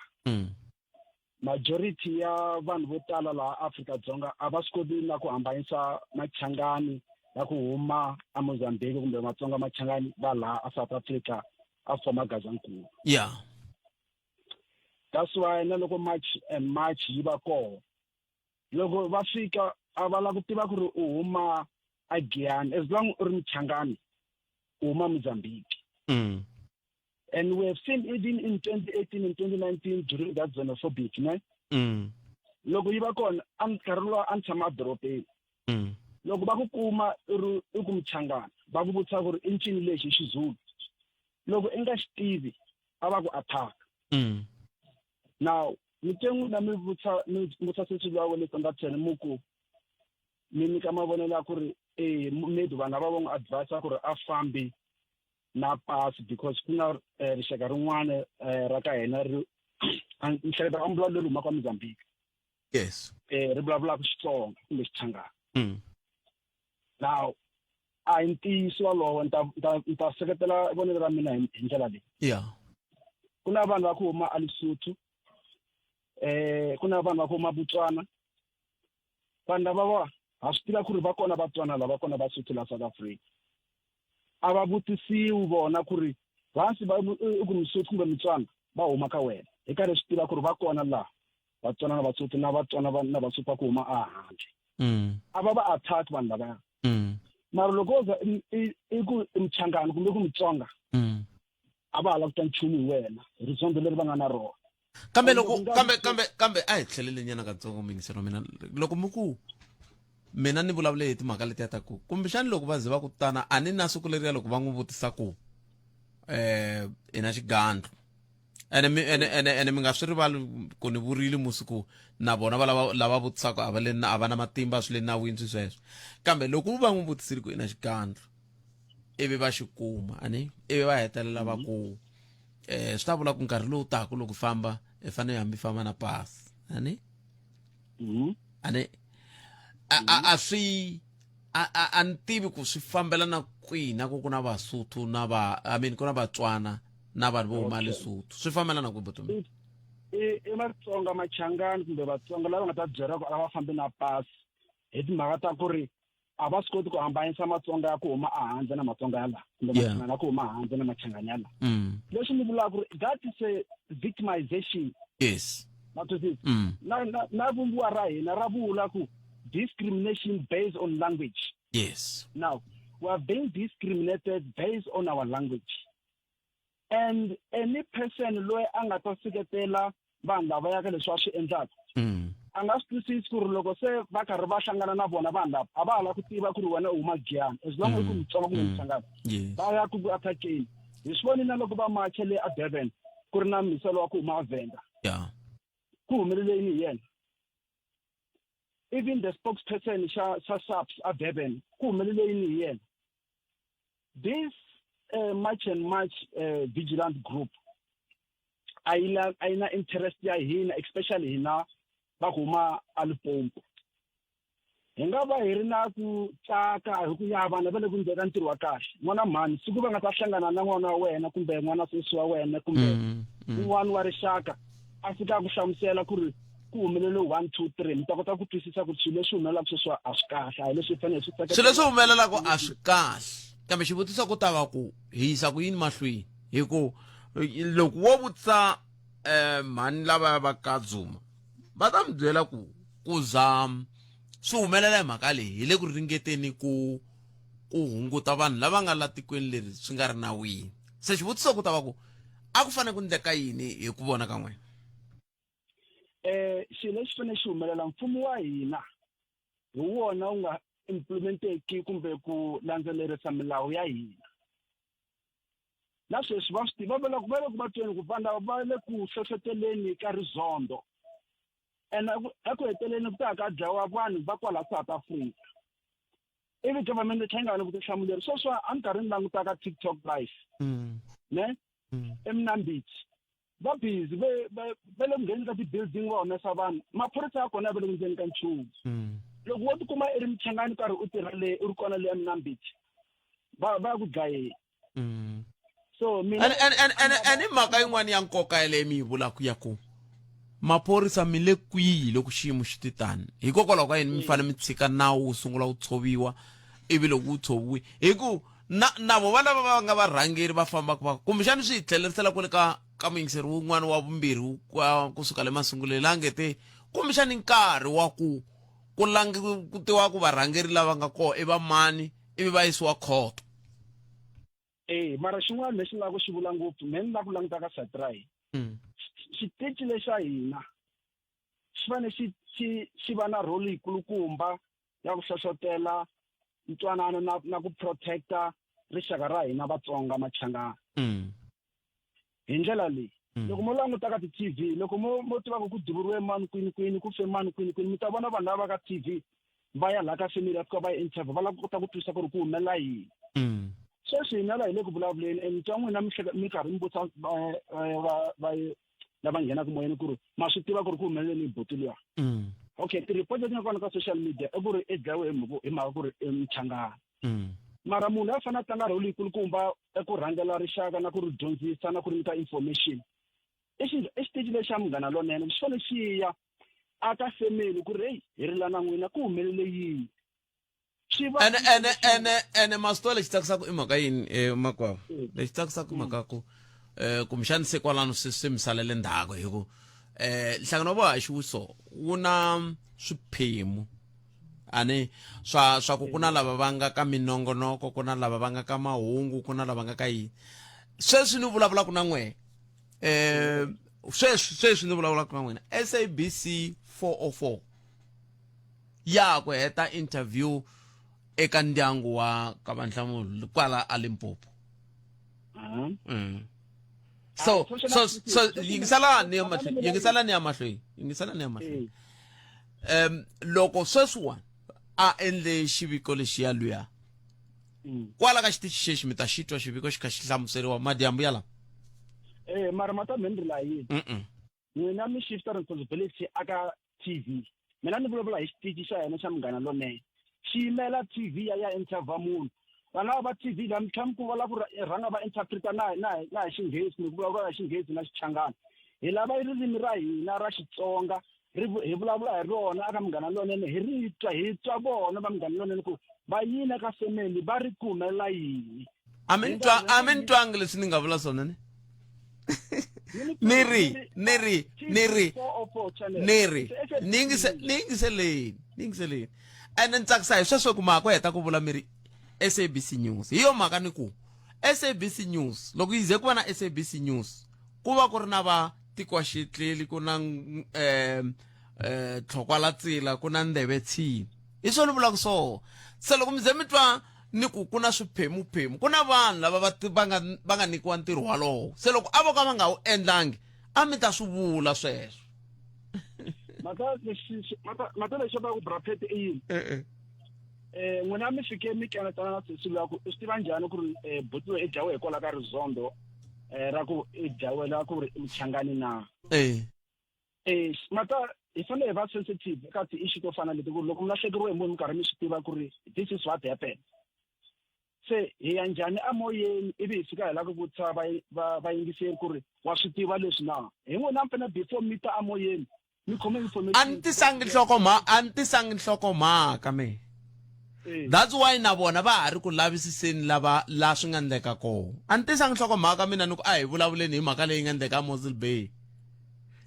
Majority ya vanhu vo tala laha Afrika-Dzonga a va swi koti na ku hambanyisa Machangani ya ku huma eMozambique kumbe Matsonga Machangani va laha a South Africa a foma Gazankulu. That's why na loko March and March yi va koho, loko va fika a va lava ku tiva ku ri u huma a Giyani, as long u ri Muchangani u huma Mozambique. And we have seen even in 2018 and 2019 during that xenophobic, ne? Loko yi va kona, a nkarhi luwa a ni tshama edorobeni. Loko va ku kuma i ri i ku Muchangana, va ku vutisa ku ri i ncini lexi hi Xizulu. Loko i nga xi tivi, a va ku attack. Now, ni twe n'wina mi vutisa, mi vutisa sesi luya wa le Standerton mu ku mi nyika mavonelo ya ku ri eh, maybe vanhu lava va n'wi advise ku ri a fambi na pasi because ku na rixaka rin'wana ra ka hina ri ni hleketa va mbulavulo leri humaka Mozambique. Ri vulavulaka Xitsonga kumbe Xichangani. Now a hi ntiyiso walowo, ni ta, ni ta, ni ta seketela vonelo ra mina hi ndlela leyi. Ku na vanhu va ku huma a Lesotho, ku na vanhu va ku huma Botswana. Vanhu lava va ha swi tiva ku ri va kona Vatswana lava kona Vasotho la South Africa. A va vutisiwi vona ku ri hansi va i ku Musotho kumbe Mutswana va huma ka wena. Hi karhi swi tiva ku ri va kona laha Vatswana na Vasotho na Vatswana va na Vasotho va ku huma ehandle. A va va attack vanhu lavaya. Mara loko wo za i ku i Muchangani kumbe ku Mutsonga, a va ha lava ku twa nchumu hi wena, hi rizondho leri va nga na rona. Kambe loko, kambe, kambe, kambe a hi tlhelele nyana katsongo muyingiseri wa mina. Loko mi ku mina ni vulavule hi timhaka letiya ta ku kumbexani loko va ze va ku tana a ni na siku leriya loko va n'wi vutisa ku i na xigandlo. Ene mi, ene, ene, ene mi nga swi rivali ku ni vurile musi ku na vona va lava, lava vutisaka a va le na, a va na matimba swi le nawini swi sweswo. Kambe loko va n'wi vutisile ku i na xigandlo ivi va xi kuma, a ni, ivi va hetelela va ku swi ta vula ku nkarhi lowu taka loko famba hi fanele hambi famba na pasi, a ni? A ni, a, a, a swi, a, a, a ni tivi ku swi fambelana kwihi na ku ku na Vasotho na va, I mean, ku na Vatswana na vanhu vo huma Lesotho, swi fambelana kwihi buti? I Matsonga Machangani kumbe Vatsonga lava nga ta byela ku a va fambi na pasi hi timhaka ta ku ri a va swi koti ku hambanyisa Matsonga ya ku huma ehandle na Matsonga ya laha, kumbe Machangani ya ku huma ehandle na Machangani ya laha. Leswi ni vulaka ku ri that is a victimization. Ma twisisa? Na, na, na vumbiwa ra hina ra vula ku discrimination based on language. Now, we are being discriminated based on our language. And any person loyi a nga ta seketela vanhu lava yaka leswi va swi endlaka, a nga swi twisisi ku ri loko se va karhi va hlangana na vona vanhu lava, a va ha lava ku tiva ku ri wena u huma Giyani, as long as ku Mutsonga kumbe Muchangana, va ya ku attack-eni. Hi swi vonile na loko va march le a Durban, ku ri na mhiselo wa ku huma a Venda. Ku humelele yini hi yena? Even the spokesperson xa SAPS a Durban, ku humelele yini hi yena? This March and March Vigilant Group a yi na, a yi na interest ya hina, especially hina va ku huma a Limpopo. Hi nga va hi ri na ku tsaka hi ku ya vanhu va le ku endleni ka ntirho wa kahle. N'wana mhani, siku va nga ta hlangana na n'wana wa wena kumbe n'wana sesi wa wena kumbe un'wana wa rixaka, a fika a ku hlamusela ku ri ku humelele 1, 2, 3, mi ta kota ku twisisa ku swilo leswi humelelaka sweswi a swi kahle, a hi leswi hi fanele hi swi tsakela. Swilo leswi humelelaka a swi kahle, kambe xivutiso ku ta va ku hi yisa ku yini mahlweni? Hi ku loko wo vutisa mhani lava va ka Zuma, va ta mi byela ku ku za swi humelela hi mhaka leyi hi le ku ringeteni ku hunguta vanhu lava nga la tikweni leri swi nga ri nawini. Se xivutiso ku ta va ku a ku fanele ku endleka yini hi ku vona ka n'wina? Xilo lexi fanele xi humelela, mfumo wa hina hi wona wu nga implementeki kumbe ku landzelerisa milawu ya hina. Na sweswi va swi tiva, va le ku, va le ku va tweni ku vanhu lava va le ku hlohloteleni ka rizondo. And eku heteleleni ku ta ka dlawa vanhu va kwala South Africa. Ivi government yi tlhela yi nga vi na vutihlamuleri. Sweswi a ni karhi ni languta ka TikTok live. Ne? eMnambithi. Va busy, va le ku ngheneni ka ti-building va humesa vanhu. Maphorisa ya kona ya va le ku ndzeni ka nchumu. Loko wo tikuma i ri Muchangani karhi u tirha le, u ri kona le eMnambithi, va ya ku dlayeni. So mina And i mhaka yin'wana ya nkoka yaleyo mi yi vulaka ya ku Maphorisa mi le kwihi loko xiyimo xi ti tani? Hikokwalaho ka yini mi fanele mi tshika nawu wu sungula wu tshoviwa ivi loko wu tshoviwile hi ku na na vo va lava va nga varhangeri va fambaka va kumbexana swi hi tlhelerisela kwale ka ka muyingiseri wun'wana wa vumbirhi wa kusuka le masunguleni la nge te kumbexani nkarhi wa ku ku langutiwa ku varhangeri lava nga kona i va mani ivi va yisiwa khoto. E mara xin'wana lexi ni lava ku xi vula ngopfu me ni lava ku languta ka satrai xitichi lexa hina xi fanele xi xi xi va na role yikulukumba ya ku hlohlotela ntwanano na na ku protecta rixaka ra hina Vatsonga Machangana hi ndlela leyi. Loko mo languta ka ti-TV, loko mo mo tiva ku ku duvuriwe mani kwini kwini, ku fe mani kwini kwini, mi ta vona vanhu lava ka TV va ya laha ka family ya fika va yi interview, va lava ku kota ku twisisa ku ri ku humelela yini. Sweswi hina la hi le ku vulavuleni and twa n'wina mi hleka mi karhi mi vutisa va va lava nghenaka moyeni ku ri ma swi tiva ku ri ku humelele ni buti luya. Okay, ti-report leti nga kona ka social media i ku ri i dlayiwe hi mhaka ku ri i Mchangana. Mara munhu a fanele a tlanga role yikulukumba eku rhangela rixaka na ku ri dyondzisa na ku ri nyika information i xitichi lexi xa Munghana Lonene xi fanele xi ya aka family ku ri heyi hi rila na n'wina ku humelele yini. Swi va Ene ene ene ene masito lexi tsakisaka i mhaka yini eh, makwavo lexi tsakisaka i mhaka ku eh kumbexani se kwalano se se mi salele ndzhaku hi ku eh nhlangano wa vahaxiwiso wu na swiphemu ani swa swa ku ku na lava va nga ka minongonoko ku na lava va nga ka mahungu ku na lava nga ka yini sweswi ni vulavulaka na n'wehe eh sweswi sweswi ni vulavulaka na n'wina SABC 404 ya ku heta interview eka ndyangu wa ka Vanhlamulo kwala a Limpopo. So so so yingiselani ya mahlweni, yingiselani ya mahlweni, yingiselani ya mahlweni. Loko sweswiwani a endle xiviko lexiya luya kwala ka xitichi xexi mi ta xi twa xiviko xi kha xi hlamuseriwa madyambu ya lama. Eh mara ma ta mi ndzi la yini? N'wina mi shifta responsibility aka TV. Mina ni vulavula hi xitichi xa hina xa Munghana Lonene. Xi yimela TV ya ya interview munhu. Vanhu lava va TV la mi tlhela mi ku va lava ku rhanga va interpreta na na na hi Xinghezi kumbe ku vulavula hi Xinghezi na Xichangani. Hi lava ririmi ra hina ra Xitsonga ri hi vulavula hi rona aka Munghana Lonene hi ri twa hi twa vona va Munghana Lonene ku va yini eka family va ri ku humelela yini. A mi ni twa a mi ni twangi leswi ni nga vula swona ni? Ni ri ni ri ni ri ni ri ni yingise ni yingiseleni ni yingiseleni ene ni tsakisa hi sweswo ku mhaka heta ku vula mi ri SABC News hi yo mhaka ni ku SABC News loko yi ze ku va na SABC News ku va ku ri na va tikwaxitleli ku na eh eh tlhokwala tsila ku na ndebe tshini hi swona vulaka so se loko mi ze mi twa ni ku ku na swiphemuphemu ku na vanhu lava va va nga va nga nyikiwa ntirho walowo se loko a vo ka va nga wu endlangi a mi ta swi vula sweswo. Mhaka lexi mhaka lexi va ku braphet i yini? Eh n'wina mi fike mi kanetana na sesi luya ku i swi tiva njhani ku ri eh, buti loyi i dlawe hikwalaho ka rizondo eh, ra ku i dlawela ku ri i muchangani na? Eh. Eh, mata hi fanele hi va sensitive eka ti-issue to fana leti ku loko mi lahlekeriwe hi munhu mi karhi mi swi tiva ku ri this is what happened se hi ya njhani emoyeni ivi hi fika hi lava ku vutisa vayingiseri ku ri wa swi tiva leswi na hi n'wina mi fanele before mi ta emoyeni mi khome information a ni tisangi nhloko a ni tisangi nhlokomhaka me that's why na vona va ha ri ku lavisiseni lava la swi nga endleka kona a ni tisangi nhlokomhaka mina ni ku a hi vulavuleni hi mhaka leyi nga endleka a Mossel Bay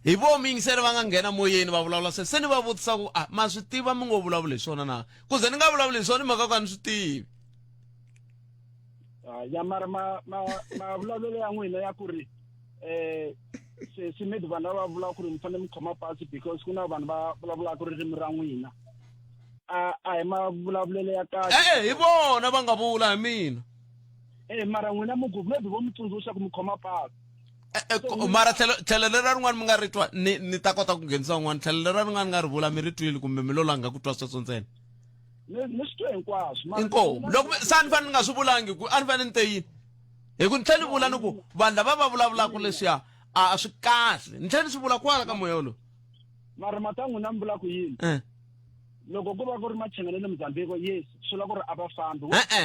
hi vo miyingiseri va nga nghena moyeni va vulavula se se ni va vutisa ku a ma swi tiva mi ngo vulavula hi swona na ku ze ni nga vulavuli hi swona i mhaka ku a ni swi tivi. Ya mara ma ma mavulavulelo ya n'wina ya ku ri eh se se maybe vanhu lava vulaka ku ri mi fanele mi khoma pasi because ku na vanhu va vulavulaka ririmi ra n'wina a a hi mavulavulelo ya kahle. E-e hi vona va nga vula hi mina. Eh mara n'wina mi ku maybe vo mi tsundzuxa ku mi khoma pasi. Mara tlhelo tlhelo lera rin'wana mi nga ri twa ni ni ta kota ku nghenisa un'wana tlhelo lera rin'wana nga ri vula mi ri twile kumbe mi lo langa ku twa sweswo ntsena. Ni swi twe hinkwaswo. Inkomu loko se a ni fanele ni nga swi vulangi ku a ni fanele ni te yini hi ku ni tlhela ni vula ni ku vanhu lava va vulavulaka leswiya a swi kahle ni tlhela ni swi vula kwala ka moya wolowo. Mara mata n'wina mi vula ku yini? Loko ku va ku ri Machangana le Mozambique yes swi vula ku ri a va fambi. E-e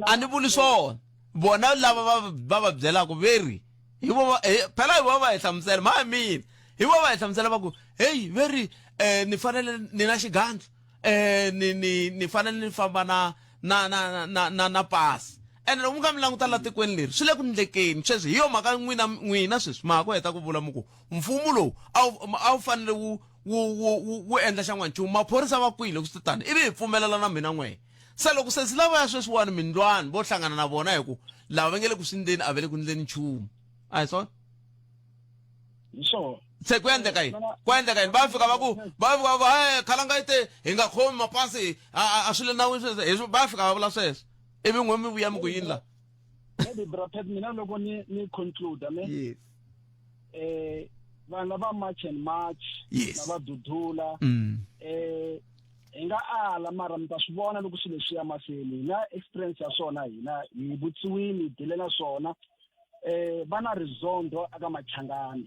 a ni vuli swona vona lava va va va byelaka ve ri hi vo phela hi vo va hi hlamusela ma mina Hi vo va hi hlamusela va ku, heyi ve ri um ni fanele ni na xigandlo um ni ni ni fanele ni famba na na na na na na pasi. Ene loko mi kha mi languta la tikweni leri swi le ku ndlekeni sweswi. Hi yo mhaka n'wina n'wina sweswi ma ha ku heta ku vula mi ku mfumo lowu a wu a wu fanele wu wu wu wu endla xan'wanchumu. Maphorisa va kwihi loko swi tani? Ivi hi pfumelela na mina n'wehe. Se loko sesi lava ya sweswiwani mindlwani vo hlangana na vona hi ku lava va nge le ku swi ndleni a va le ku ndleni nchumu, a hi swona? Hi swona. Se ku endleka yini? Ku endleka yini? Va fika va ku va fika va ku he khalanga yi te hi nga khomi mapasi, a swi le nawini sweswo. Hi va fika va vula sweswo, ivi n'we mi vuya mi ku yini la? Maybe Brapet, mina loko ni ni conclude ne. Yes. Vanhu lava March and March, Yes. lava Dudula, hi nga ala mara mi ta swi vona loko swilo leswi ya mahlweni. Hi na experience ya swona, hina hi vutsiwini, hi dile na swona. Va na rizondo aka Machangani.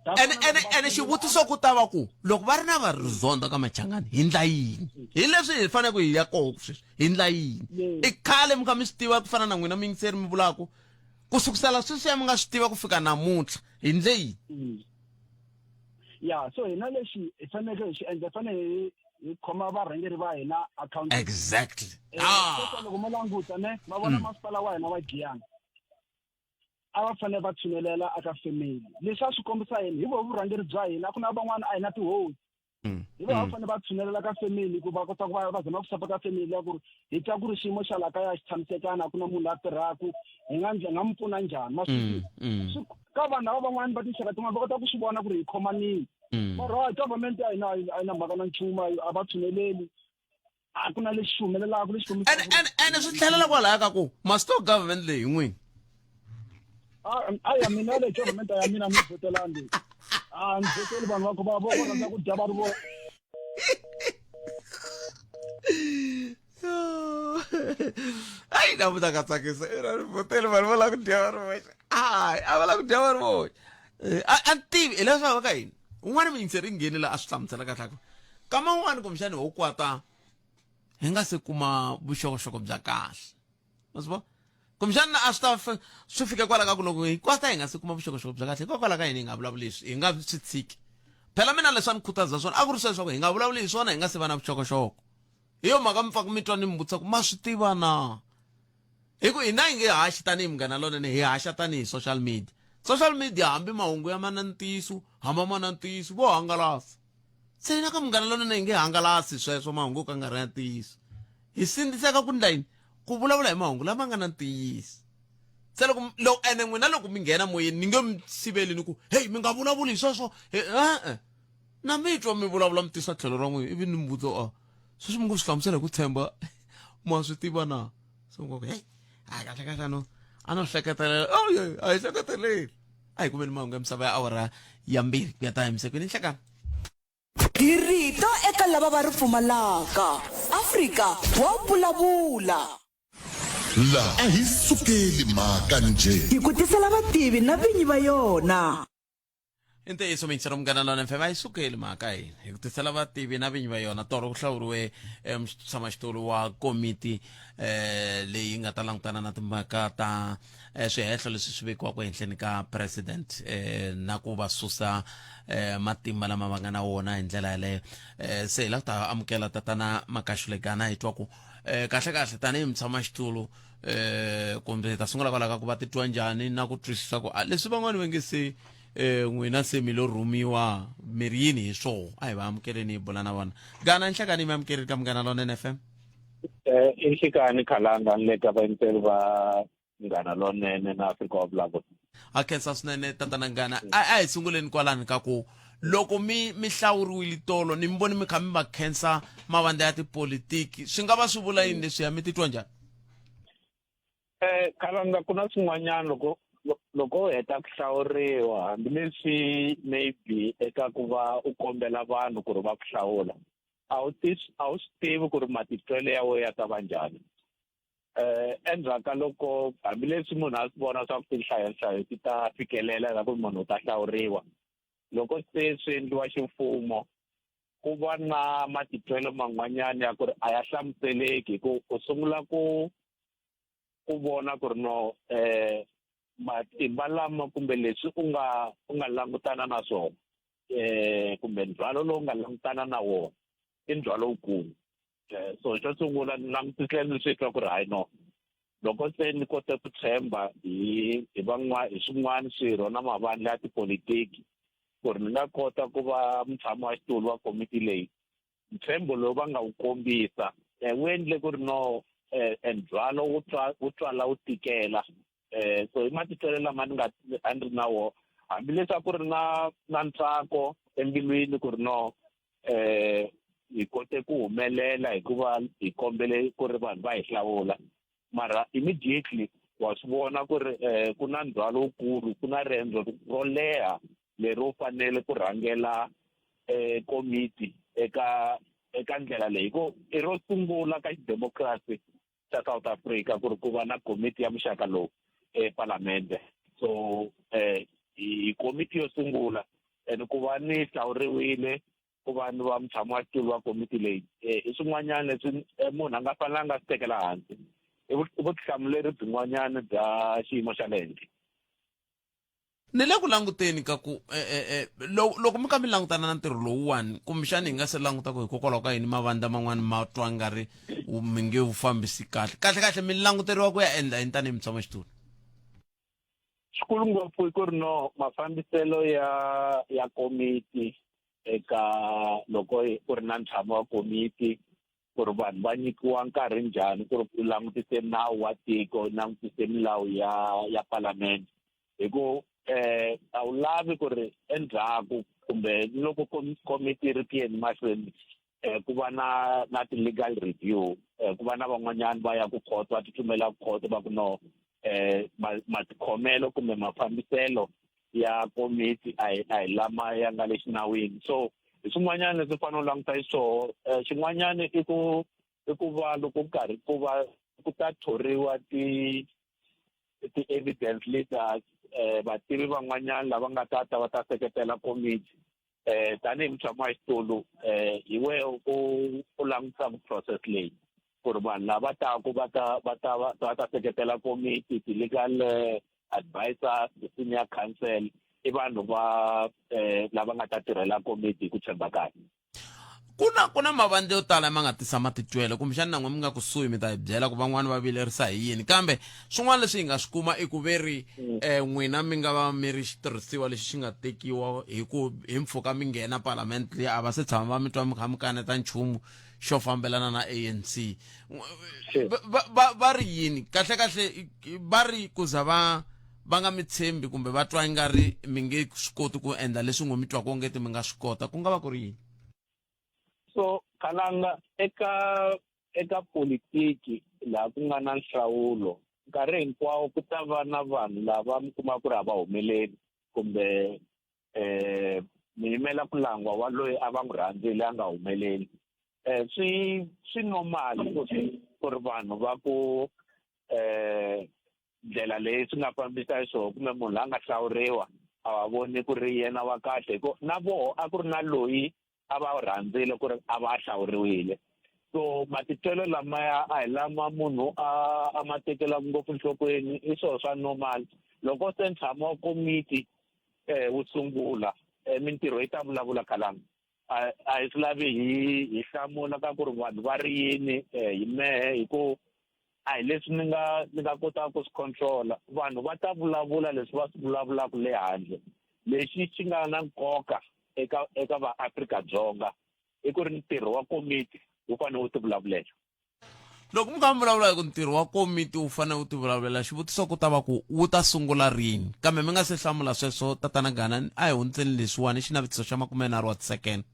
Ene ene ene xivutiso ku ta va ku loko va ri na va rizondo ka Machangani hi ndla yini? Hi leswi hi fanele ku hi ya koho sweswi, hi ndla yini? I khale mi kha mi swi tiva ku fana na n'wina miyingiseri mi vulaku ku sukusela sweswiya mi nga swi tiva ku fika namuntlha, hi ndle yini? Ya, so hina lexi hi faneleke hi xi endla, hi fanele hi khoma varhangeri va hina accountable. Exactly. Loko mo languta ne, ma vona masipala wa hina wa Giyani, a va fanele va tshunelela aka family. Leswi a swi kombisa yini? Hi vo vurhangeri bya hina, ku na van'wana a hi na tihosi. Hi vo va fanele va tshunelela ka family ku va kota ku va va zama ku sapota family ya ku ri hi twa ku ri xiyimo xa laha kaya xi tshamisekana, a ku na munhu la tirhaka, hi nga ndla nga mi pfuna njhani? Ma swi swi ka vanhu lava van'wana va tinxaka tin'wana va kota ku swi vona ku ri hi khomanile. Mara government ya hina a yi na mhaka na nchumu, a va tshuneleli, a ku na lexi humelelaka lexi kombisaka Ene ene ene swi tlhelela kwalaya ka ku master government leyi n'wini. A ya mina le government ya mina mi votelani, a ni voteli vanhu va ku va vo rhandza ku dya va ri vo. Ayi namuntlha ka tsakisa, i ra voteli vanhu va lava ku dya va ri voxe. Hayi, a va lava ku dya va ri voxe. A ni tivi hileswaku ka yini un'wana muyingiseri ngheni la a swi hlamusela kahle ku kama un'wana kumbexani ho kwata hi nga se kuma vuxokoxoko bya kahle, ma swi vona? Kumbexana a swi ta swi fika kwala ka ku loko hi kwata hi nga se kuma vuxokoxoko bya kahle, hikokwalaho ka yini hi nga vulavuli leswi, hi nga swi tshiki? Phela mina leswi a ni khutaza swona a ku ri sweswo, hi nga vulavuli hi swona hi nga se va na vuxokoxoko. Hi yo mhaka mi pfaka mi twa ni mi vutisa ku ma swi tiva na, hi ku hina hi nge haxi tanihi Munghana Lonene, hi haxa tanihi social media. Social media hambi mahungu ya ma na ntiyiso, hamba ma na ntiyiso, vo hangalasa. Se hina ka Munghana Lonene hi nge hangalasi sweswo mahungu ka nga ri ya ntiyiso. Hi sindziseka ku ndla yini? Ku vulavula hi mahungu lama nga na ntiyiso. Se loko loko ene n'wina loko mi nghena moyeni ni nge mi siveli ni ku heyi mi nga vulavuli hi sweswo, e-e, na mi twa mi vulavula mi tisa tlhelo ra n'wina, ivi ni mi vutisa, a sweswi mi ngo swi hlamusela hi ku tshemba, ma swi tiva na? Se mi ku heyi a kahle kahle ano a no hleketelela. Oh a hi hleketeleli, a hi kumeni mahungu ya misava ya awara ya 2 ku ya ta hemisekweni nhlekani. Hi rito eka lava va ri pfumalaka. Afrika wa vulavula. La a hi sukeli mhaka njhe. Hi ku tisela vativi na vinyi va yona. I ntiyiso miyingiselo Munghana Lona FM a yi sukeli mhaka hina hi ku tisela vativi na vinyi va yona. Tolo ku hlawuriwe mutshamaxitulu wa komiti leyi nga ta langutana na timhaka ta swihehlo leswi swi vekiwaka ehenhleni ka president na ku va susa matimba lama va nga na wona hi ndlela yaleyo. Se hi lava ku ta amukela tatana Makashule Gana, hi twa ku kahle kahle tanihi mutshamaxitulu kumbe hi ta sungula kwalaho ka ku va titwa njhani na ku twisisa ku leswi van'wani va nge se n'wina se mi lo rhumiwa mi ri yini hi swoho. A hi va amukeleni hi bula na vona. Gana, nhlekani mi amukerile ka Munghana Lonene FM. I nhlikani Khalanga, ni le ka vayingiseri va Munghana Lonene na Afrika wa Vulavula. A khensa swinene tatana Gana. A hi sunguleni kwalani ka ku loko mi hlawuriwile tolo, ni mi voni mi kha mi va khensa mavandla ya tipolitiki, swi nga va swi vula yini leswiya, mi titwa njhani? Khalanga, ku na swin'wanyana loko loko u heta ku hlawuriwa, hambileswi maybe eka ku va u kombela vanhu ku ri va ku hlawula, a wu a wu swi tivi ku ri matitwelo ya wena ya ta va njhani. Endzhaku ka loko hambileswi munhu a swi vona swa ku tinhlayo-nhlayo ti ta fikelela la ku munhu u ta hlawuriwa, loko se swi endliwa ximfumo, ku va na matitwelo man'wanyana ya ku ri a ya hlamuseleki, hi ku u sungula ku vona ku ri no matimba lama kumbe leswi u nga langutana na swona. eh kumbe ndzhwalo lowu nga langutana na wona i ndzhwalo wukulu eh so xo sungula ni langutisile ni swi twa ku ri hayi no loko se ni kote ku tshemba hi hi van'wana hi swin'wana swirho na mavandla ya tipolitiki ku ri ni nga kota ku va mutshami wa xitulu wa komiti leyi ntshembo lowu va nga wu kombisa eh, wu endle ku ri no eh, ndzhwalo wu twa wu twala wu tikela eh so hi matitwelo lama ni nga a ni ri na wona hambileswi a ku ri na na ntsako embilwini ku ri no eh hi kote ku humelela hikuva hi kombele ku ri vanhu va hi hlawula mara immediately wa swi vona ku ri eh ku na ndzhwalo wukulu ku na riendzo ro leha leri u fanele ku rhangela eh komiti eka eka ndlela leyi ku i ro sungula ka xidemokirasi xa South Africa ku ri ku va na komiti ya muxaka lowu epalamende so eh hi komiti yo sungula and ku va ni hlawuriwile ku va ni va mutshami wa xitulu wa komiti leyi eh, i swin'wanyana leswi eh, munhu a nga fanelanga swi tekela hansi i vutihlamuleri byin'wanyana bya xiyimo xa le henhla ni le ku languteni ka ku eh, eh, eh, loko mi ka mi langutana na ntirho lowuwani kumbexani hi nga se languta ku hikokwalaho ka yini mavandla man'wani ma twa nga ri mi nge wu fambisi kahle kahle kahle mi languteriwa ku ya endla yini tanihi mutshama xitulu xikulu ngopfu i ku ri no mafambiselo ya ya komiti eka loko ku ri na ntshamo wa komiti ku ri vanhu va nyikiwa nkarhi njhani ku ri u langutise nawu wa tiko u langutise milawu ya ya palamende hi ku eh a wu lavi ku ri endzhaku kumbe loko komiti ri ku yeni mahlweni eh ku va na na ti-legal review eh ku va na van'wanyana va ya ku khoto va tsutsumela ku khoto va ku no eh matikhomelo kumbe mafambiselo ya komiti a hi a hi lama ya nga le xinawini so hi swin'wanyana leswi fanele u languta hi swoho eh, xin'wanyana i ku i ku va loko karhi ku va ku ta thoriwa ti ti-evidence leaders eh vativi van'wanyana lava nga ta ta va ta seketela komiti eh tanihi mutshami wa xitulu eh hi wehe u u langutisaka process leyi ku ri vanhu lava taku va ta va ta va ta seketela komiti ti-legal eh, advisors ti-senior council i vanhu va eh, lava nga ta tirhela komiti hi ku tshemba kahle ku na ku na mavandla yo tala ma nga tisa matitwelo kumbexana na n'we mi nga kusuhi mi ta hi byela ku van'wani va vilerisa hi yini kambe swin'wana leswi hi nga swi kuma i ku ve ri um n'wina mi nga va mi ri xitirhisiwa lexi xi nga tekiwa hi ku hi mpfhuka mi nghena palamende leyi a va se tshama va mi twa mi kha mi kaneta nchumu xo fambelana na ANC va va va ri yini kahle kahle va ri ku za va va nga mi tshembi kumbe va twa nga ri mi nge swi koti ku endla leswi n'we mi twaka ongeti mi nga swi kota ku nga va ku ri yini so khalanga eka eka politiki laha ku nga na nhlawulo nkarhi hinkwawo ku ta va na vanhu lava mi kuma ku ri a va humeleli kumbe eh mi yimela ku langwa wa loyi a va n'wi rhandzile a nga humeleli eh swi swi normal ku ku ri vanhu va ku eh ndlela leyi swi nga fambisa xiswona kumbe munhu la nga hlawuriwa a va voni ku ri yena wa kahle hi ku na voho a ku ri na loyi a va rhandzile ku ri a va hlawuriwile so matitwelo lamaya a hi lama munhu a a ma tekelaka ngopfu nhlokweni i swilo swa normal loko se ntshamo wa komiti um wu sungula um mintirho yi ta vulavula khalanga a a hi swi lavi hi hi hlamula ka ku ri vanhu va ri yini um hi mehe hi ku a hi leswi ni nga ni nga kotaka ku swi controla vanhu va ta vulavula leswi va swi vulavulaka le handle lexi xi nga na nkoka eka eka va Afrika-Dzonga i ku ri ntirho wa komiti wu fanele wu tivulavulela loko mi kha mi vulavula hi ku ntirho wa komiti wu fanele wu tivulavulela xivutiso ku ta va ku wu ta sungula rini kambe mi nga se hlamula sweswo tatana gana a hi hundzeni leswiwani xinavetiso xa makumenharhu wa tisekende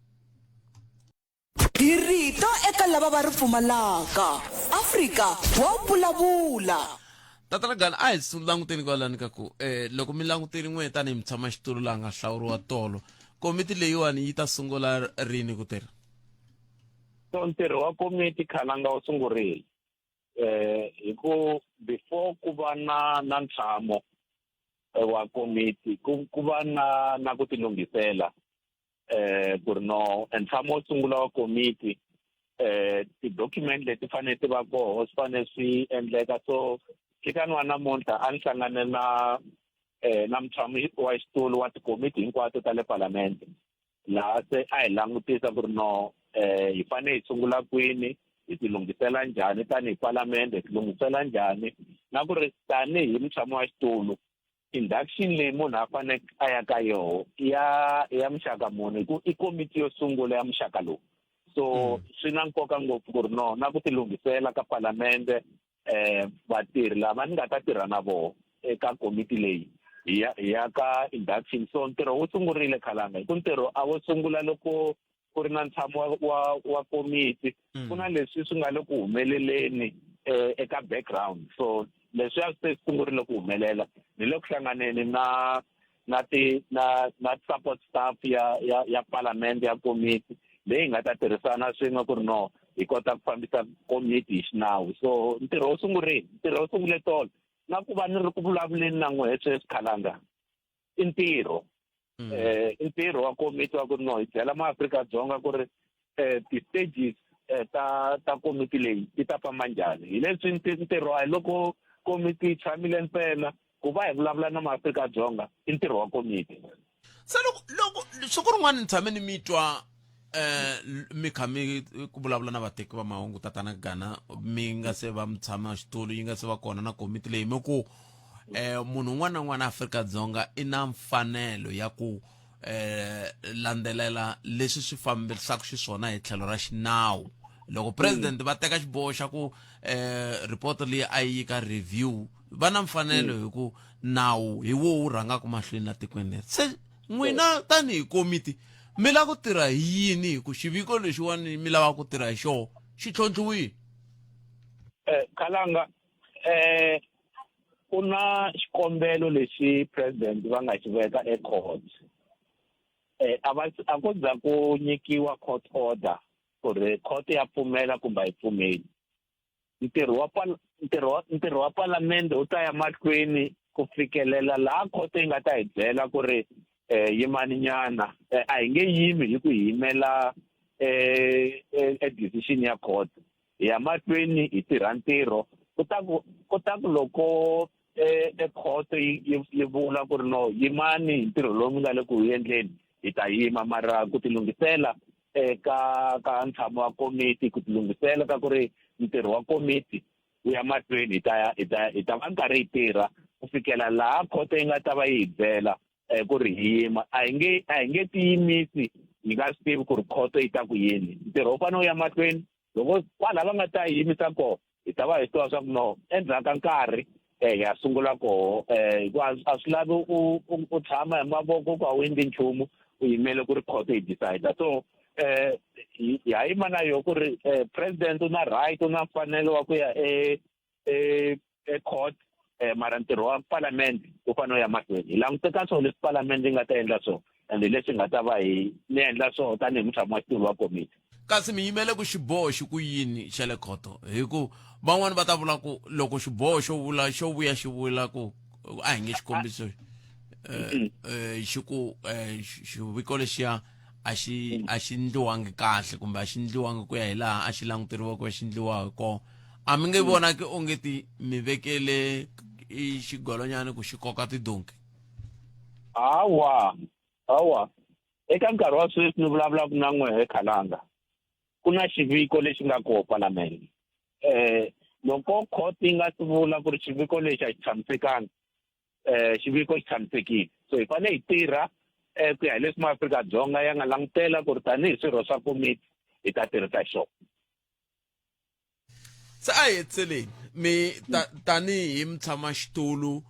Hi rito eka lava va ri pfumalaka. Afrika wa vulavula. Tatana Gana a hi languteni kwalani ka ku eh loko mi languteli n'we tanihi mutshama xitulu laha nga hlawuriwa tolo komiti leyiwani yi ta sungula rini ku tirha so ntirho wa komiti khalanga wu sungurile eh hi ku before ku va na na ntshamo eh, wa komiti ku ku va na na ku tilunghisela eh ku ri no ntshamo wo sungula wa komiti eh ti-document leti fanele ti va koho swi fanele swi endleka so nhlikani wa namuntlha a ni hlangane na eh na mutshami wa xitulu wa tikomiti hinkwato ta le palamende Laha se a hi langutisa ku ri no hi fanele hi sungula kwini, hi ti lunghisela njhani tanihi palamende, hi ti lunghisela njhani na ku ri tanihi mutshami wa xitulu, induction leyi munhu a fanele a ya ka yoho ya muxaka muni, hi ku i komiti yo sungula ya muxaka lowu. So swi na nkoka ngopfu ku ri no na ku ti lunghisela ka palamende, vatirhi lava ni nga ta tirha na voho eka komiti leyi hi ya ka induction. So ntirho wu sungurile Khalanga, hi ku ntirho a wo sungula loko ku ri na ntshamo wa komiti. Ku na leswi swi nga le ku humeleleni eka background, so leswi a swi se sungurile ku humelela. Ni le ku hlanganeni na ti na na support staff ya parliament ya komiti leyi nga ta tirhisana swin'we ku ri no hi kota ku fambisa komiti hi xinawu. So ntirho wu sungurile, ntirho wu sungule tolo, na ku va ni ri ku vulavuleni na n'wehe sweswi Khalanga i ntirho. I ntirho wa komiti wa ku ri no hi byela maAfrika-Dzonga ku ri ti-stages ta komiti leyi ti ta famba njhani. Hi leswi ntirho a hi loko komiti yi tshamile ntsena, ku va hi vulavula na maAfrika-Dzonga i ntirho wa komiti. Se loko siku rin'wana ni tshame ni mi twa mi kha mi ku vulavula na vateki va mahungu, tatana Gana, mi nga se va mutshama xitulu, yi nga se va kona na komiti leyi, mi ku munhu un'wana na un'wana Afrika-Dzonga i na mfanelo ya ku landzelela leswi swi fambisaka xiswona hi tlhelo ra xinawu. Loko president va teka xiboho xa ku report leyi a yi ka review, va na mfanelo hi ku nawu hi wo wu rhangaka mahlweni la tikweni leri. Se n'wina tanihi komiti mi lava ku tirha hi yini, hi ku xiviko lexiwani mi lava ku tirha hi xoho xi tlhontlhiwile? Khalanga, ku na xikombelo lexi president va nga xi veka ecourt. A va a ku za ku nyikiwa court order ku ri court ya pfumela kumbe a yi pfumeli. Ntirho wa palamende wu ta ya mahlweni ku fikelela laha court yi nga ta hi byela ku ri yimani nyana. A hi nge yimi hi ku hi yimela decision ya court. Hi ya mahlweni hi tirha ntirho, ku ta ku loko e court yi vula ku ri no yimani hi ntirho lowu mi nga le ku wu endleni, hi ta yima. Mara ku tilunghisela eka ka ntshamo wa komiti, ku tilunghisela ka ku ri ntirho wa komiti wu ya mahlweni, hi ta va nkarhi hi tirha ku fikela laha khoto yi nga ta va yi hi byela ku ri hi yima. A hi nge tiyimisi hi nga swi tivi ku ri khoto yi ta ku yini. Ntirho wu fanele wu ya mahlweni, loko kwala va nga ta hi yimisa kona hi ta va hi tiva swa ku no endzhaku ka nkarhi hi ya sungula koho, hikuva a swi lavi u tshama hi mavoko ku a wu endli nchumu, u yimele ku ri khoto yi decide. So ha yima na yo ku ri president u na right, u na mfanelo wa ku ya e court, mara ntirho wa parliament wu fanele u ya mahlweni. Hi langute ka swona leswi parliament yi nga ta endla swona, and leswi nga ta va hi ni endla swona tanihi mutshami wa xitulu wa komiti. Kasi mi yimele ku xiboho xi ku yini xa le khoto? Hi ku van'wani va ta vula ku loko xiboho xo vula xo vuya xi vula ku a hi nge xikombiso xi ku xiviko lexiya a xi ndliwangi kahle kumbe a xi ndliwangi ku ya hi laha a xi languteriwa ku va xi ndliwa hi kona, a mi nge vonaki onge ti mi vekele i xigolonyana ku xi koka tidonki? Hawa, hawa, eka nkarhi wa sweswi ni vulavulaka na n'wehe Khalanga, ku na xiviko lexi nga koho palamende. Loko court yi nga si vula ku ri xiviko lexi a xi tshamisekanga, xiviko xi tshamisekile. So hi fanele hi tirha ku ya hi leswi maAfrika-Dzonga ya nga langutela ku ri tanihi swirho swa komiti hi ta tirhisa xona. Se a hi hetiseleni, mi tanihi mutshamaxitulu,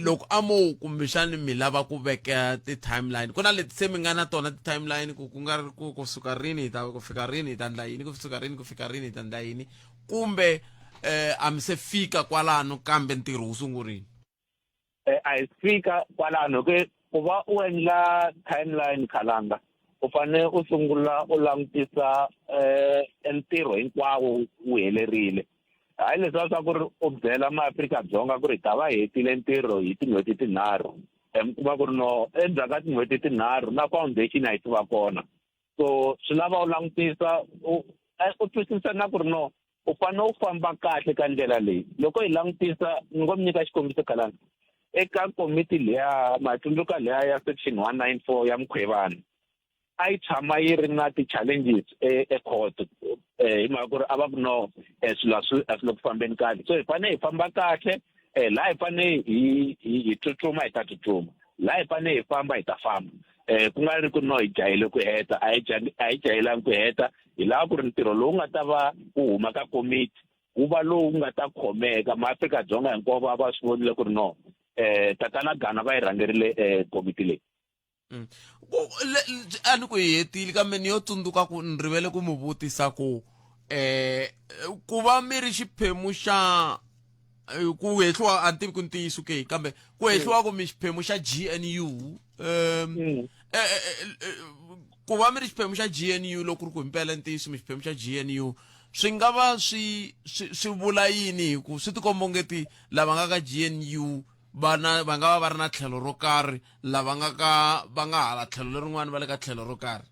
loko a mo kumbexani mi lava ku veka ti-timeline, ku na leti se mi nga na tona ti-timeline ku nga ri ku kusuka rini hi ta ku fika rini hi ta ndla yini, ku suka rini ku fika rini hi ta ndla yini, kumbe a mi se fika kwalano kambe ntirho wu sungurile? A hi fika kwalano ke ku va u endla timeline Khalanga, u fanele u sungula u langutisa ntirho hinkwawo wu helerile, hayi leswiya swa ku ri u byela maAfrika-Dzonga ku ri hi ta va hetile ntirho hi tin'hweti tinharhu, mi kuma ku ri no endzhaku ka tin'hweti tinharhu na foundation a yi se va kona. So swi lava u langutisa u twisisa na ku ri no u fanele u famba kahle ka ndlela leyi. Loko hi langutisa, ni ngo mi nyika xikombiso Khalanga, eka komiti liya matsundzuka liya ya section 194 ya Mkhwevana, a yi tshama yi ri na ti-challenges ecourt hi mhaka ku ri a va ku no swilo a swi a swi le ku fambeni kahle so hi fanele hi famba kahle laha hi fanele hi hi tsutsuma hi ta tsutsuma laha hi fanele hi famba hi ta famba ku nga ri ku no hi jahele ku heta a hi a hi jahelangi ku heta hi lava ku ri ntirho lowu nga ta va wu huma ka komiti wu va lowu nga ta khomeka maAfrika-Dzonga hinkwavo va va swi vonile ku ri no tatana Gana va yi rhangerile komiti leyi. A ni ku hi hetile kambe ni yo tsundzuka ku ni rivele ku mi vutisa ku ku va mi ri xiphemu xa ku hehliwa a ni tivi ku ntiyiso ke kambe ku hehliwa ku mi xiphemu xa GNU ku va mi ri xiphemu xa GNU loko ku ri ku himpela ntiyiso mi xiphemu xa GNU swi nga va swi swi swi vula yini hi ku swi tikomba ongeti lava nga ka GNU va na va nga va va ri na tlhelo ro karhi lava nga ka va nga hala tlhelo lerin'wana va le ka tlhelo ro karhi.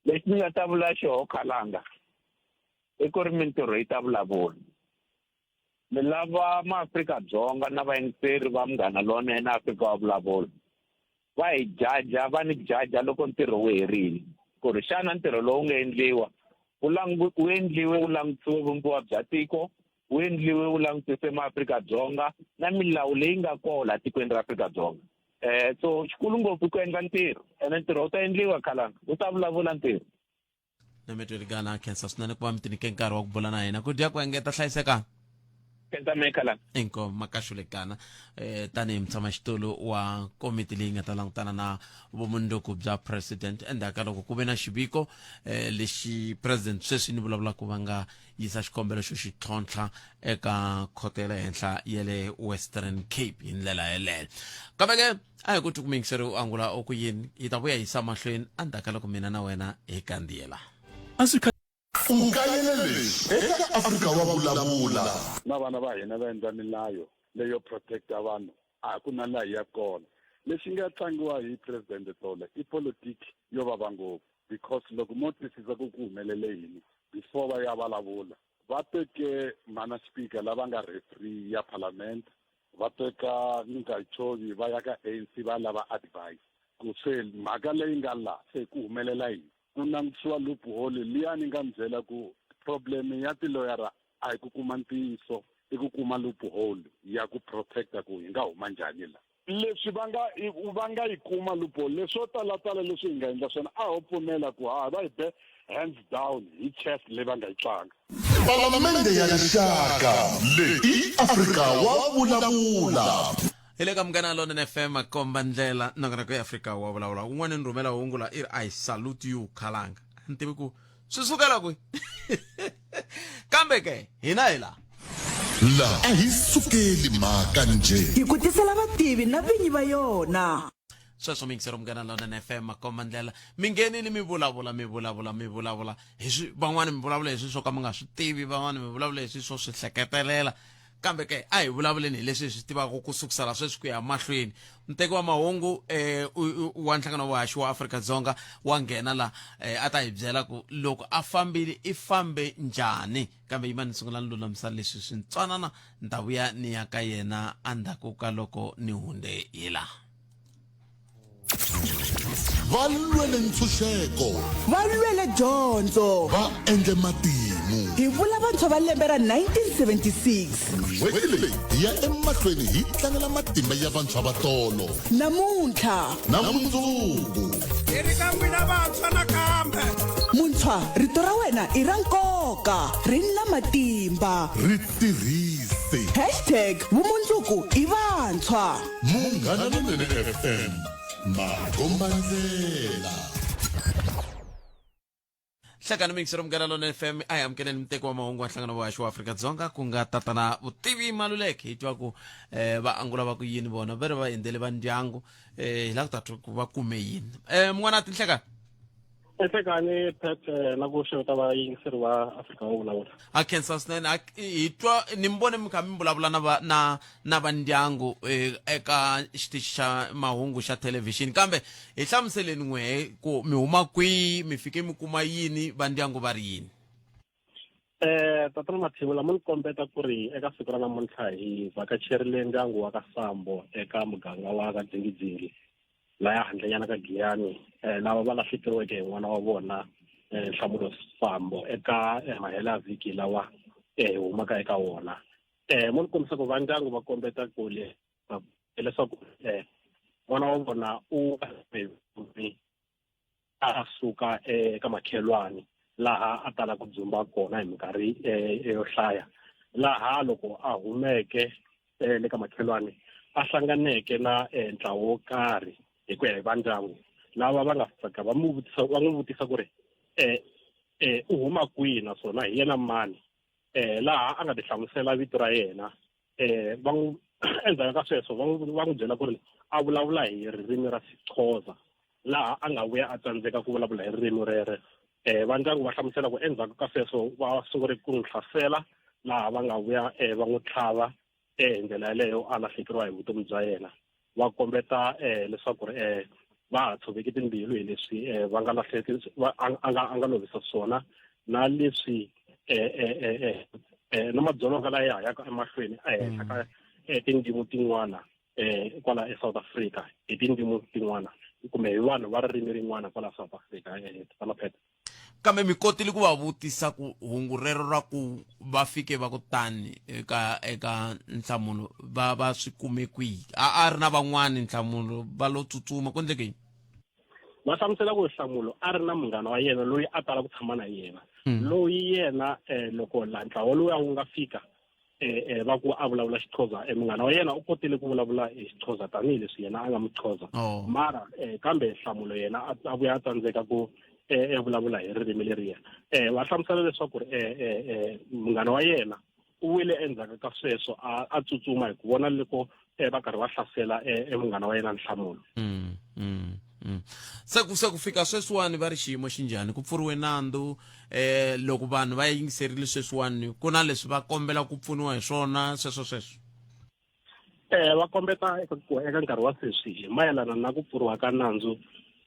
Lexi ni nga ta vula xoho khalanga i ku ri mintirho yi ta vulavula. Ni lava maAfrika-Dzonga na vayingiseri va Munghana Lonene Afrika wa Vulavula va hi jaja va ni jaja loko ntirho wu herile ku ri xana ntirho lowu nga endliwa wu wu endliwe wu langutisiwe vumbiwa bya tiko wu endliwe wu langutise maAfrika-Dzonga na milawu leyi nga kona laha tikweni ra Afrika-Dzonga so xikulu ngopfu i ku endla ntirho ene ntirho wu ta endliwa khalanga wu ta vulavula ntirho. Nametweli Gana khensa swinene ku va mi tinike nkarhi wa ku bula na hina ku dya ku engeta hlayisekani khensa me khalanga inkomu Makashule Gana tanihi mutshamaxitulu wa komiti leyi nga ta langutana na vumundzuku bya president endzhaku ka loko ku ve na xiviko lexi president sweswi ni vulavulaka va nga yisa xikombelo xo xi tlhontlha eka khoto ya le henhla ya le Western Cape hi ndlela yeleyo kambe ke a hi ku twi ku muyingiseri u angula u ku yini yi ta vuya yisa mahlweni endzhaku ka loko mina na wena hi kandziyela A swi U kayele leswi eka Afrika wa Vulavula. Na vana va hina va endla milayo leyo protecta vanhu a ku na laha hi yaka kona. Lexi nga tlangiwa hi President tolo i politiki yo vava ngopfu because loko mo twisisa ku ku humelele yini before va ya vulavula va teke mhana speaker lava nga referee ya parliament va teka Ngungajchovi va ya ka ANC va lava advice ku se mhaka leyi nga la se ku humelela yini ku langutisiwa loophole liya ni nga mi byela ku problem ya tiloyara a hi ku kuma ntiyiso i ku kuma loophole ya ku protecta ku hi nga huma njhani la leswi va nga va nga yi kuma loophole leswo talatala leswi hi nga endla swona a ho pfumela ku ha va hi be hands down hi chess leyi va nga yi tlanga Palamende ya Rixaka leyi i Afrika wa vulavula. Hi le ka Munghana Lonene FM komba ndlela nongonoko ya Afrika wa vulavula un'wana ni rhumela hungu la i ri I salute you khalanga ni tivi ku swi sukela kwihi kambe ke hina hi la La a hi sukeli mhaka njhe. Hi ku tisela vativi na vinyi va yona. Sweswo miyingisero Munghana Lonene FM makomba ndlela mi nghenile mi vulavula mi vulavula mi vulavula hi swi van'wani mi vulavula hi swi swo ka mi nga swi tivi van'wani mi vulavula hi swi swo swi hleketelela kambe ke a hi vulavuleni hi leswi hi swi tivaka ku sukusela sweswi ku ya mahlweni muteki wa mahungu eh, wa nhlangano wa haxi wa Afrika-Dzonga wa nghena la eh, a ta hi byela ku loko a fambile i fambe njhani kambe yima ni sungula ni lulamisa leswi swi ntswanana ni ta vuya ni ya ka yena endzhaku ka loko ni hunde hi laha Va lwele ntshunxeko. Va lwele dyondzo. Va endle matimu. Hi vula vantshwa va lembe ra 1976. N'hweti leyi hi ya emahlweni hi tlangela matimba ya vantshwa va tolo. Namuntlha. Na mundzuku. Hi ri ka n'wina vantshwa nakambe. Muntshwa, rito ra wena i ra nkoka, ri na matimba. Ri tirhise. Hashtag vumundzuku i vantshwa. Munghana Lonene FM, makombandlela. Hlekani miyingisero Munghana Lonene FM a hi amukeleni muteki wa mahungu wa nhlangano wa haxi wa Afrika-Dzonga ku nga tatana Vutivi Maluleke hi twa ku va angula va ku yini vona va ri va endzele va ndyangu hi lava ku ta twa ku va kume yini mun'wana tinhlekani Enhlekani Pat na ku xeweta vayingiseri va Afrika wa vulavula. A khensa swinene a hi twa ni mi vone mi kha mi vulavula na va na na va ndyangu eka xitichi xa mahungu xa thelevhixini kambe hi hlamuseleni n'wehe ku mi huma kwihi mi fike mi kuma yini va ndyangu va ri yini. Tatana Mathebula mo ni kombeta ku ri eka siku ra namuntlha hi vhakacherile ndyangu wa ka Sambo eka muganga wa ka Dzingidzingi. laya handlenyana ka Giyani lava va lahlekeriweke hi n'wana wa vona Nhlamulo Sambo eka mahelo ya vhiki lawa hi humaka eka wona. Mo ni kombisa ku va ndyangu va kombeta ku leswaku n'wana wa vona u a suka eka makhelwani laha a tala ku dzumba kona hi minkarhi yo hlaya laha loko a humeke le ka makhelwani a hlanganeke na ntlawa wo karhi hi ku ya hi vandyangu lava va nga fika va n'wi vutisa va n'wi vutisa ku ri u huma kwihi naswona hi yena mani laha a nga ti hlamusela vito ra yena va n'wi endzhaku ka sweswo va n'wi va n'wi byela ku ri a vulavula hi ririmi ra Xixhosa laha a nga vuya a tsandzeka ku vulavula hi ririmi rero va ndyangu va hlamusela ku endzhaku ka sweswo va sungule ku n'wi hlasela laha va nga vuya va n'wi tlhava hi ndlela yaleyo a lahlekeriwa hi vutomi bya yena va kombeta leswaku ri va ha tshoveki timbilu hi leswi va nga lahleki a nga a nga lovisa swona na leswi na madzolonga lawa ya ha yaka emahlweni ehenhla ka tindzimi tin'wana kwala eSouth Africa hi tindzimi tin'wana kumbe hi vanhu va ririmi rin'wana kwala South Africa Tatana Phet. Kambe mi kotile ku va vutisa ku hungu rero ra ku va fike va ku tani eka eka Nhlamulo va va swi kume kwihi? A a ri na van'wani Nhlamulo va lo tsutsuma ku endleke yini? Va hlamusela ku Nhlamulo a ri na munghana wa yena loyi a tala ku tshama na yena loyi yena loko la ntlawa lowuya wu nga fika va ku a vulavula Xixhosa munghana wa yena u kotile ku vulavula hi Xixhosa tanihileswi yena a nga Muxhosa mara kambe Nhlamulo yena a vuya a tsandzeka ku vulavula hi ririmi leriya. Va hlamusela leswaku ri munghana wa yena u wile endzhaku ka sweswo a tsutsuma hi ku vona loko va karhi va hlasela munghana wa yena Nhlamulo. Se ku se ku fika sweswiwani va ri xiyimo xi njhani ku pfuriwe nandzu loko vanhu va yingiserile sweswiwani ku na leswi va kombela ku pfuniwa hi swona sweswo sweswo? Va kombeta eka ku eka nkarhi wa sweswi hi mayelana na ku pfuriwa ka nandzu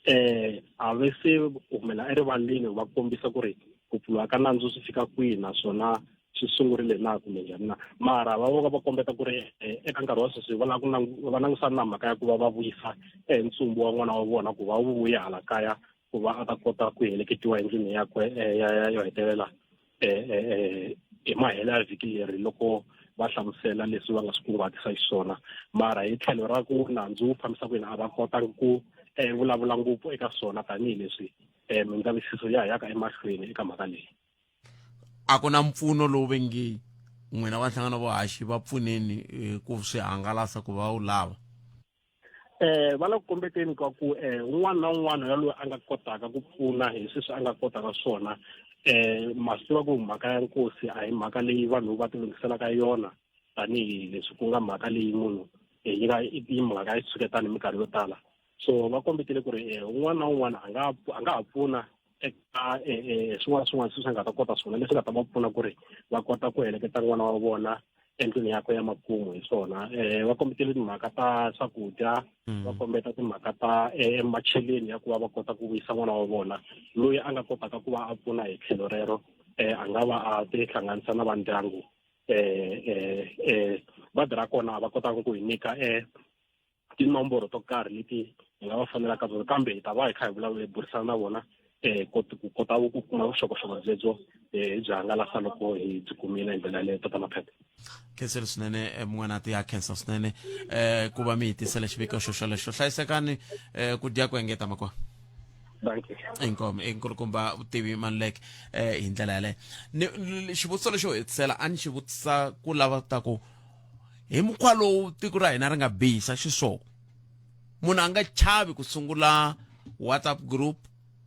a ve se humela erivaleni va kombisa ku ri ku pfuriwa ka nandzu swi fika kwihi naswona swi sungurile na kumbe njhani na mara va voka va kombeta ku ri eka nkarhi wa sweswi va lava ku va langusana na mhaka ya ku va va vuyisa ntsumbu wa n'wana wa vona ku va wu vuya hala kaya ku va a ta kota ku heleketiwa endlwini yakwe ya yo hetelela hi mahelo ya vhiki leri loko va hlamusela leswi va nga swi kunguhatisa xiswona mara hi tlhelo ra ku nandzu wu fambisa ku yini a va kotangi ku vulavula ngopfu eka swona tanihileswi mindzavisiso ya ha yaka emahlweni eka mhaka leyi. A ku na mpfuno lowu ve nge n'wina va nhlangano vuhaxi va pfuneni ku swi hangalasa ku va wu lava? Va le ku kombeteni ka ku un'wana na un'wana ya loyi a nga kotaka ku pfuna hi sweswi a nga kotaka swona. Ma swi tiva ku mhaka ya nkosi a hi mhaka leyi vanhu va tilunghiselaka yona tanihileswi ku nga mhaka leyi munhu yi nga yi mhaka yi tshuketana hi minkarhi yo tala. So va kombetile ku ri un'wana na un'wana a nga a nga ha pfuna eka swin'wana swin'wana sweswi a nga ta kota swona leswi nga ta va pfuna ku ri va kota ku heleketa n'wana wa vona endlwini yakwe ya makumu hi swona. Va kombetele timhaka ta swakudya, va kombeta timhaka ta macheleni ya ku va va kota ku vuyisa n'wana wa vona loyi a nga kotaka ku va a pfuna hi tlhelo rero a nga va a tihlanganisa na va ndyangu badi ra kona va kotaka ku hi nyika tinomboro to karhi leti hi nga va fanelaka tona kambe hi ta va hi kha hi vulavula hi burisana na vona ku kota ku kuma vuxokoxoko byebyo hi byi hangalasa loko hi byi kumile hi ndlela yaleyo Tatana Phete. Khensile swinene mun'wanati ya khensa swinene ku va mi hi tisela xiviko xo xolexo. Hlayisekani ku dya ku engeta makwa. Dankie. Inkomu inkulukumba Vutivi Maluleke hi ndlela yaleyo. Ni xivutiso lexo hetisela a ni xi vutisa ku lava ta ku hi mukhuva lowu tiko ra hina ri nga bihisa xiswona munhu a nga chavi ku sungula WhatsApp group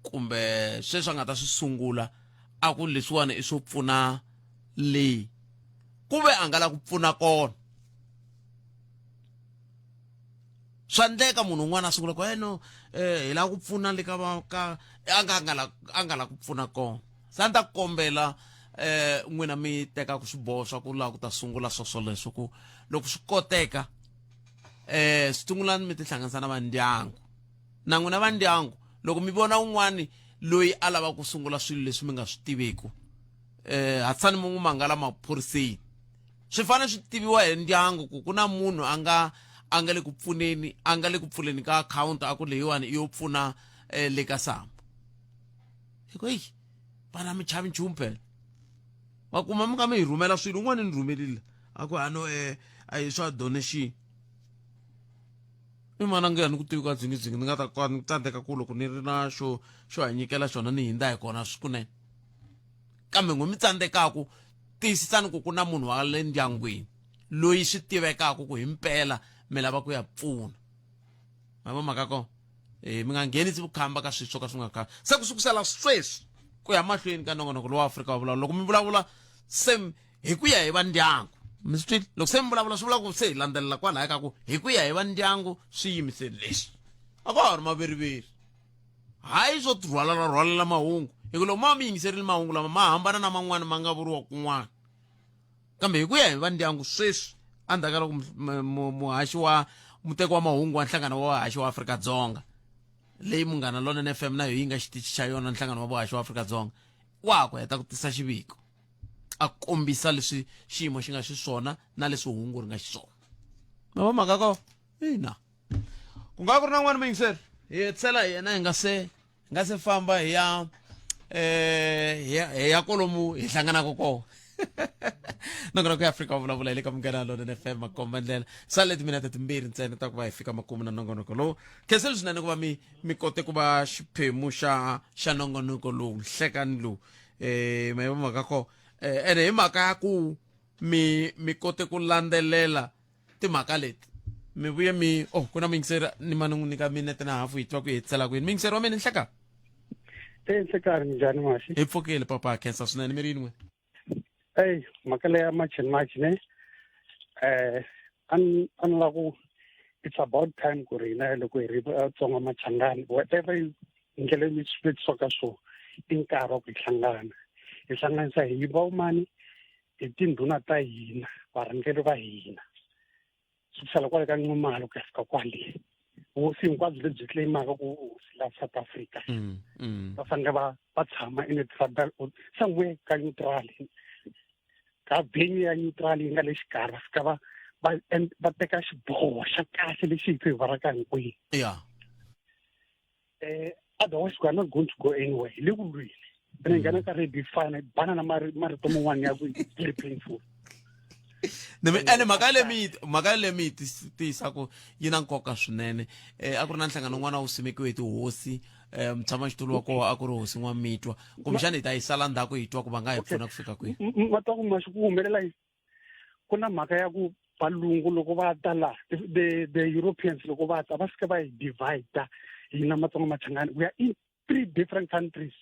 kumbe sweswi a nga ta swi sungula a ku leswiwani i swo pfuna leyi ku ve a nga la ku pfuna kona swa ndleka munhu un'wana a sungula ku eno hi lava ku pfuna le ka va ka a nga nga la a nga la ku pfuna kona se a ni ta kombela n'wina mi tekaka swiboho swa ku lava ku ta sungula swo swoleswo ku loko swi koteka sungulani mi tihlanganisa na vandyangu na n'wina vandyangu loko mi vona un'wani loyi a lava ku sungula swilo leswi mi nga swi tiveku hatisani mi n'wi mangala maphoriseni swi fanele swi tiviwa hi ndyangu ku ku na munhu a nga a nga le ku pfuneni a nga le ku pfuleni ka akhawunti a ku leyiwani i yo pfuna eh, le ka samba hi ku eyi vana mi chavi nchumu phela wa kuma mi nga mi hi rhumela swilo un'wana ni rhumelile a ku ano um eh, a hi swa donation i mana nge a ni ku tivi ka dzingidzingi ni nga ta ka ni tsandzeka ku loko ni ri na xo xo ha nyikela xona ni hindza hi kona swikunene kambe n'we mi tsandzekaku tiyisisani ku ku na munhu wa le ndyangwini loyi swi tivekaka ku himpela mi lava ku ya pfuna ma vo mhaka kona e mi nga nghenisi vukhamba ka swilo swo ka swi nga khamba se ku sukusela sweswi ku ya mahlweni ka nongonoko lowa Afrika wa vulavula loko mi vulavula se hi ku ya hi va ndyangu mi swi twile loko se mi vulavula swi vula ku se hi landzelela kwalaya ka ku hi ku ya hi va ndyangu swi yimiseli leswi a ka ha ri maveriveri hayi swo rhwalela rhwalela mahungu hi ku loko ma mi yingiserile mahungu lama ma hambana na man'wana ma nga vuriwa kun'wana kambe hi ku ya hi va ndyangu sweswi endzhaku ka loko muhaxi wa muteki wa mahungu wa nhlangano wa vahaxi wa Afrika-Dzonga leyi Munghana Lonene FM na yo yi nga xitichi xa yona nhlangano wa vahaxi wa Afrika-Dzonga wa ha ku heta ku tisa xiviko a kombisa leswi xiyimo xi nga xiswona na leswi hungu ri nga xiswona ma va mhaka ko ina ku nga ku ri na n'wana muyingiseri hi hetisela hi yena hi nga se hi nga se famba hi ya eh hi ya kolomu hi hlanganaka kona nongonoko ya afrika wa vulavula hi le ka munghana lonene fm makomba ndlela sale timinete timbirhi ntsena ta ku va hi fika makumu na nongonoko lowu khenseli swinene ku va mi mi kote ku va xiphemu xa xa nongonoko lowu nhlekani lowu eh ma mhaka ko eh ene hi mhaka ya ku mi mi kote ku landzelela timhaka leti mi vuye mi oh ku na muyingiseri ni mani n'wi nyika minete na hafu hi twa ku hetisela kwini muyingiseri wa mina nhleka e nhlekani minjhani maxi hi pfukile papa khensa swinene mi ri yini n'we eyi mhaka leya march and march ne eh a ni lava ku it's about time ku ri hina loko hi ri vatsonga machangani whatever hi ndlela leyi swi vekisiwaka swona i nkarhi wa ku hi hlangana hi hlanganisa hi vamani hi tindhuna ta hina varhangeri va hina sukisela kwale ka Nxumalo ku ya fika kwale hosi hinkwabyo lebyi claimaka ku hosi la South Africa mm, mm. va fanele va va tshama in a tribal somewhere ka neutral ka venue ya neutral yi nga le xikarhi va fika va va va teka xiboho xa kahle lexi hi feyivharaka hinkwenu yeah eh otherwise we are not going to go anywhere hi le ku lweni ene nghena ka radio fana bana na marito man'wana ya ku very painful ene mhaka le mi mhaka le mi tiyisa ku yi na nkoka swinene eh a ku ri na nhlangano wun'wana wu simekiwe hi tihosi eh mutshamaxitulu wa koho a ku ri hosi n'wamitwa kumbexana hi ta yi sala ndzhaku hi twa ku va nga hi pfuna ku fika kwihi ma twa ku maxi ku humelela ku na mhaka ya ku valungu loko va ta la the, the europeans loko va ta va fika va hi divide hina matsonga machangani we are in three different countries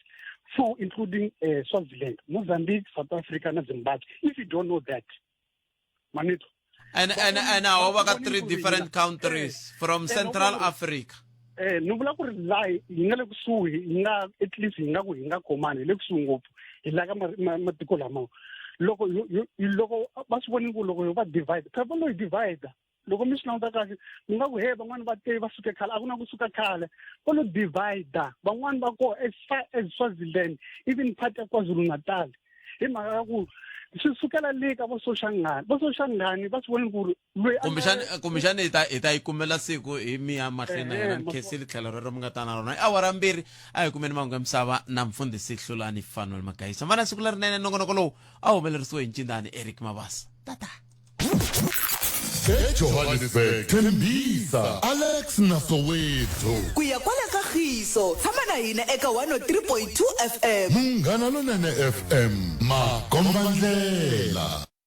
four including uh, swaziland mozambique south africa na zimbabwe if you don't know that manito and and and awo va ka three different countries from central africa eh ni vula ku ri laha hi nga le kusuhi hi nga at least hi nga ku hi nga khomani hi le kusuhi ngopfu hi la ka matiko lamawa loko loko va swi vonile ku loko yo va divide phela va lo hi divide loko mi swi languta kahle mi nga ku he van'wani va te va suke khale a ku na kusuka khale va lo divide van'wani va koho as far as Swaziland even part ya KwaZulu Natal hi mhaka ya ku swi sukela le ka vo Soshangane vo Soshangane va swi vonile ku ri loyi kumbexani kumbexani hi ta hi ta yi kumela siku hi mi ya mahlweni na yona ni khensile tlhelo rero mi nga ta na rona i awara mbirhi a hi kumeni mahungu ya misava na mfundhisi hlulani fanuel magayisa va na siku lerinene nongonoko lowu a humelerisiwe hi ncindani eric mabasa tata ejohannesburg thembisa alex na soweto ku ya kwala ka khiso tshama na hina eka 103.2 fm munghana lonene fm makombandlela.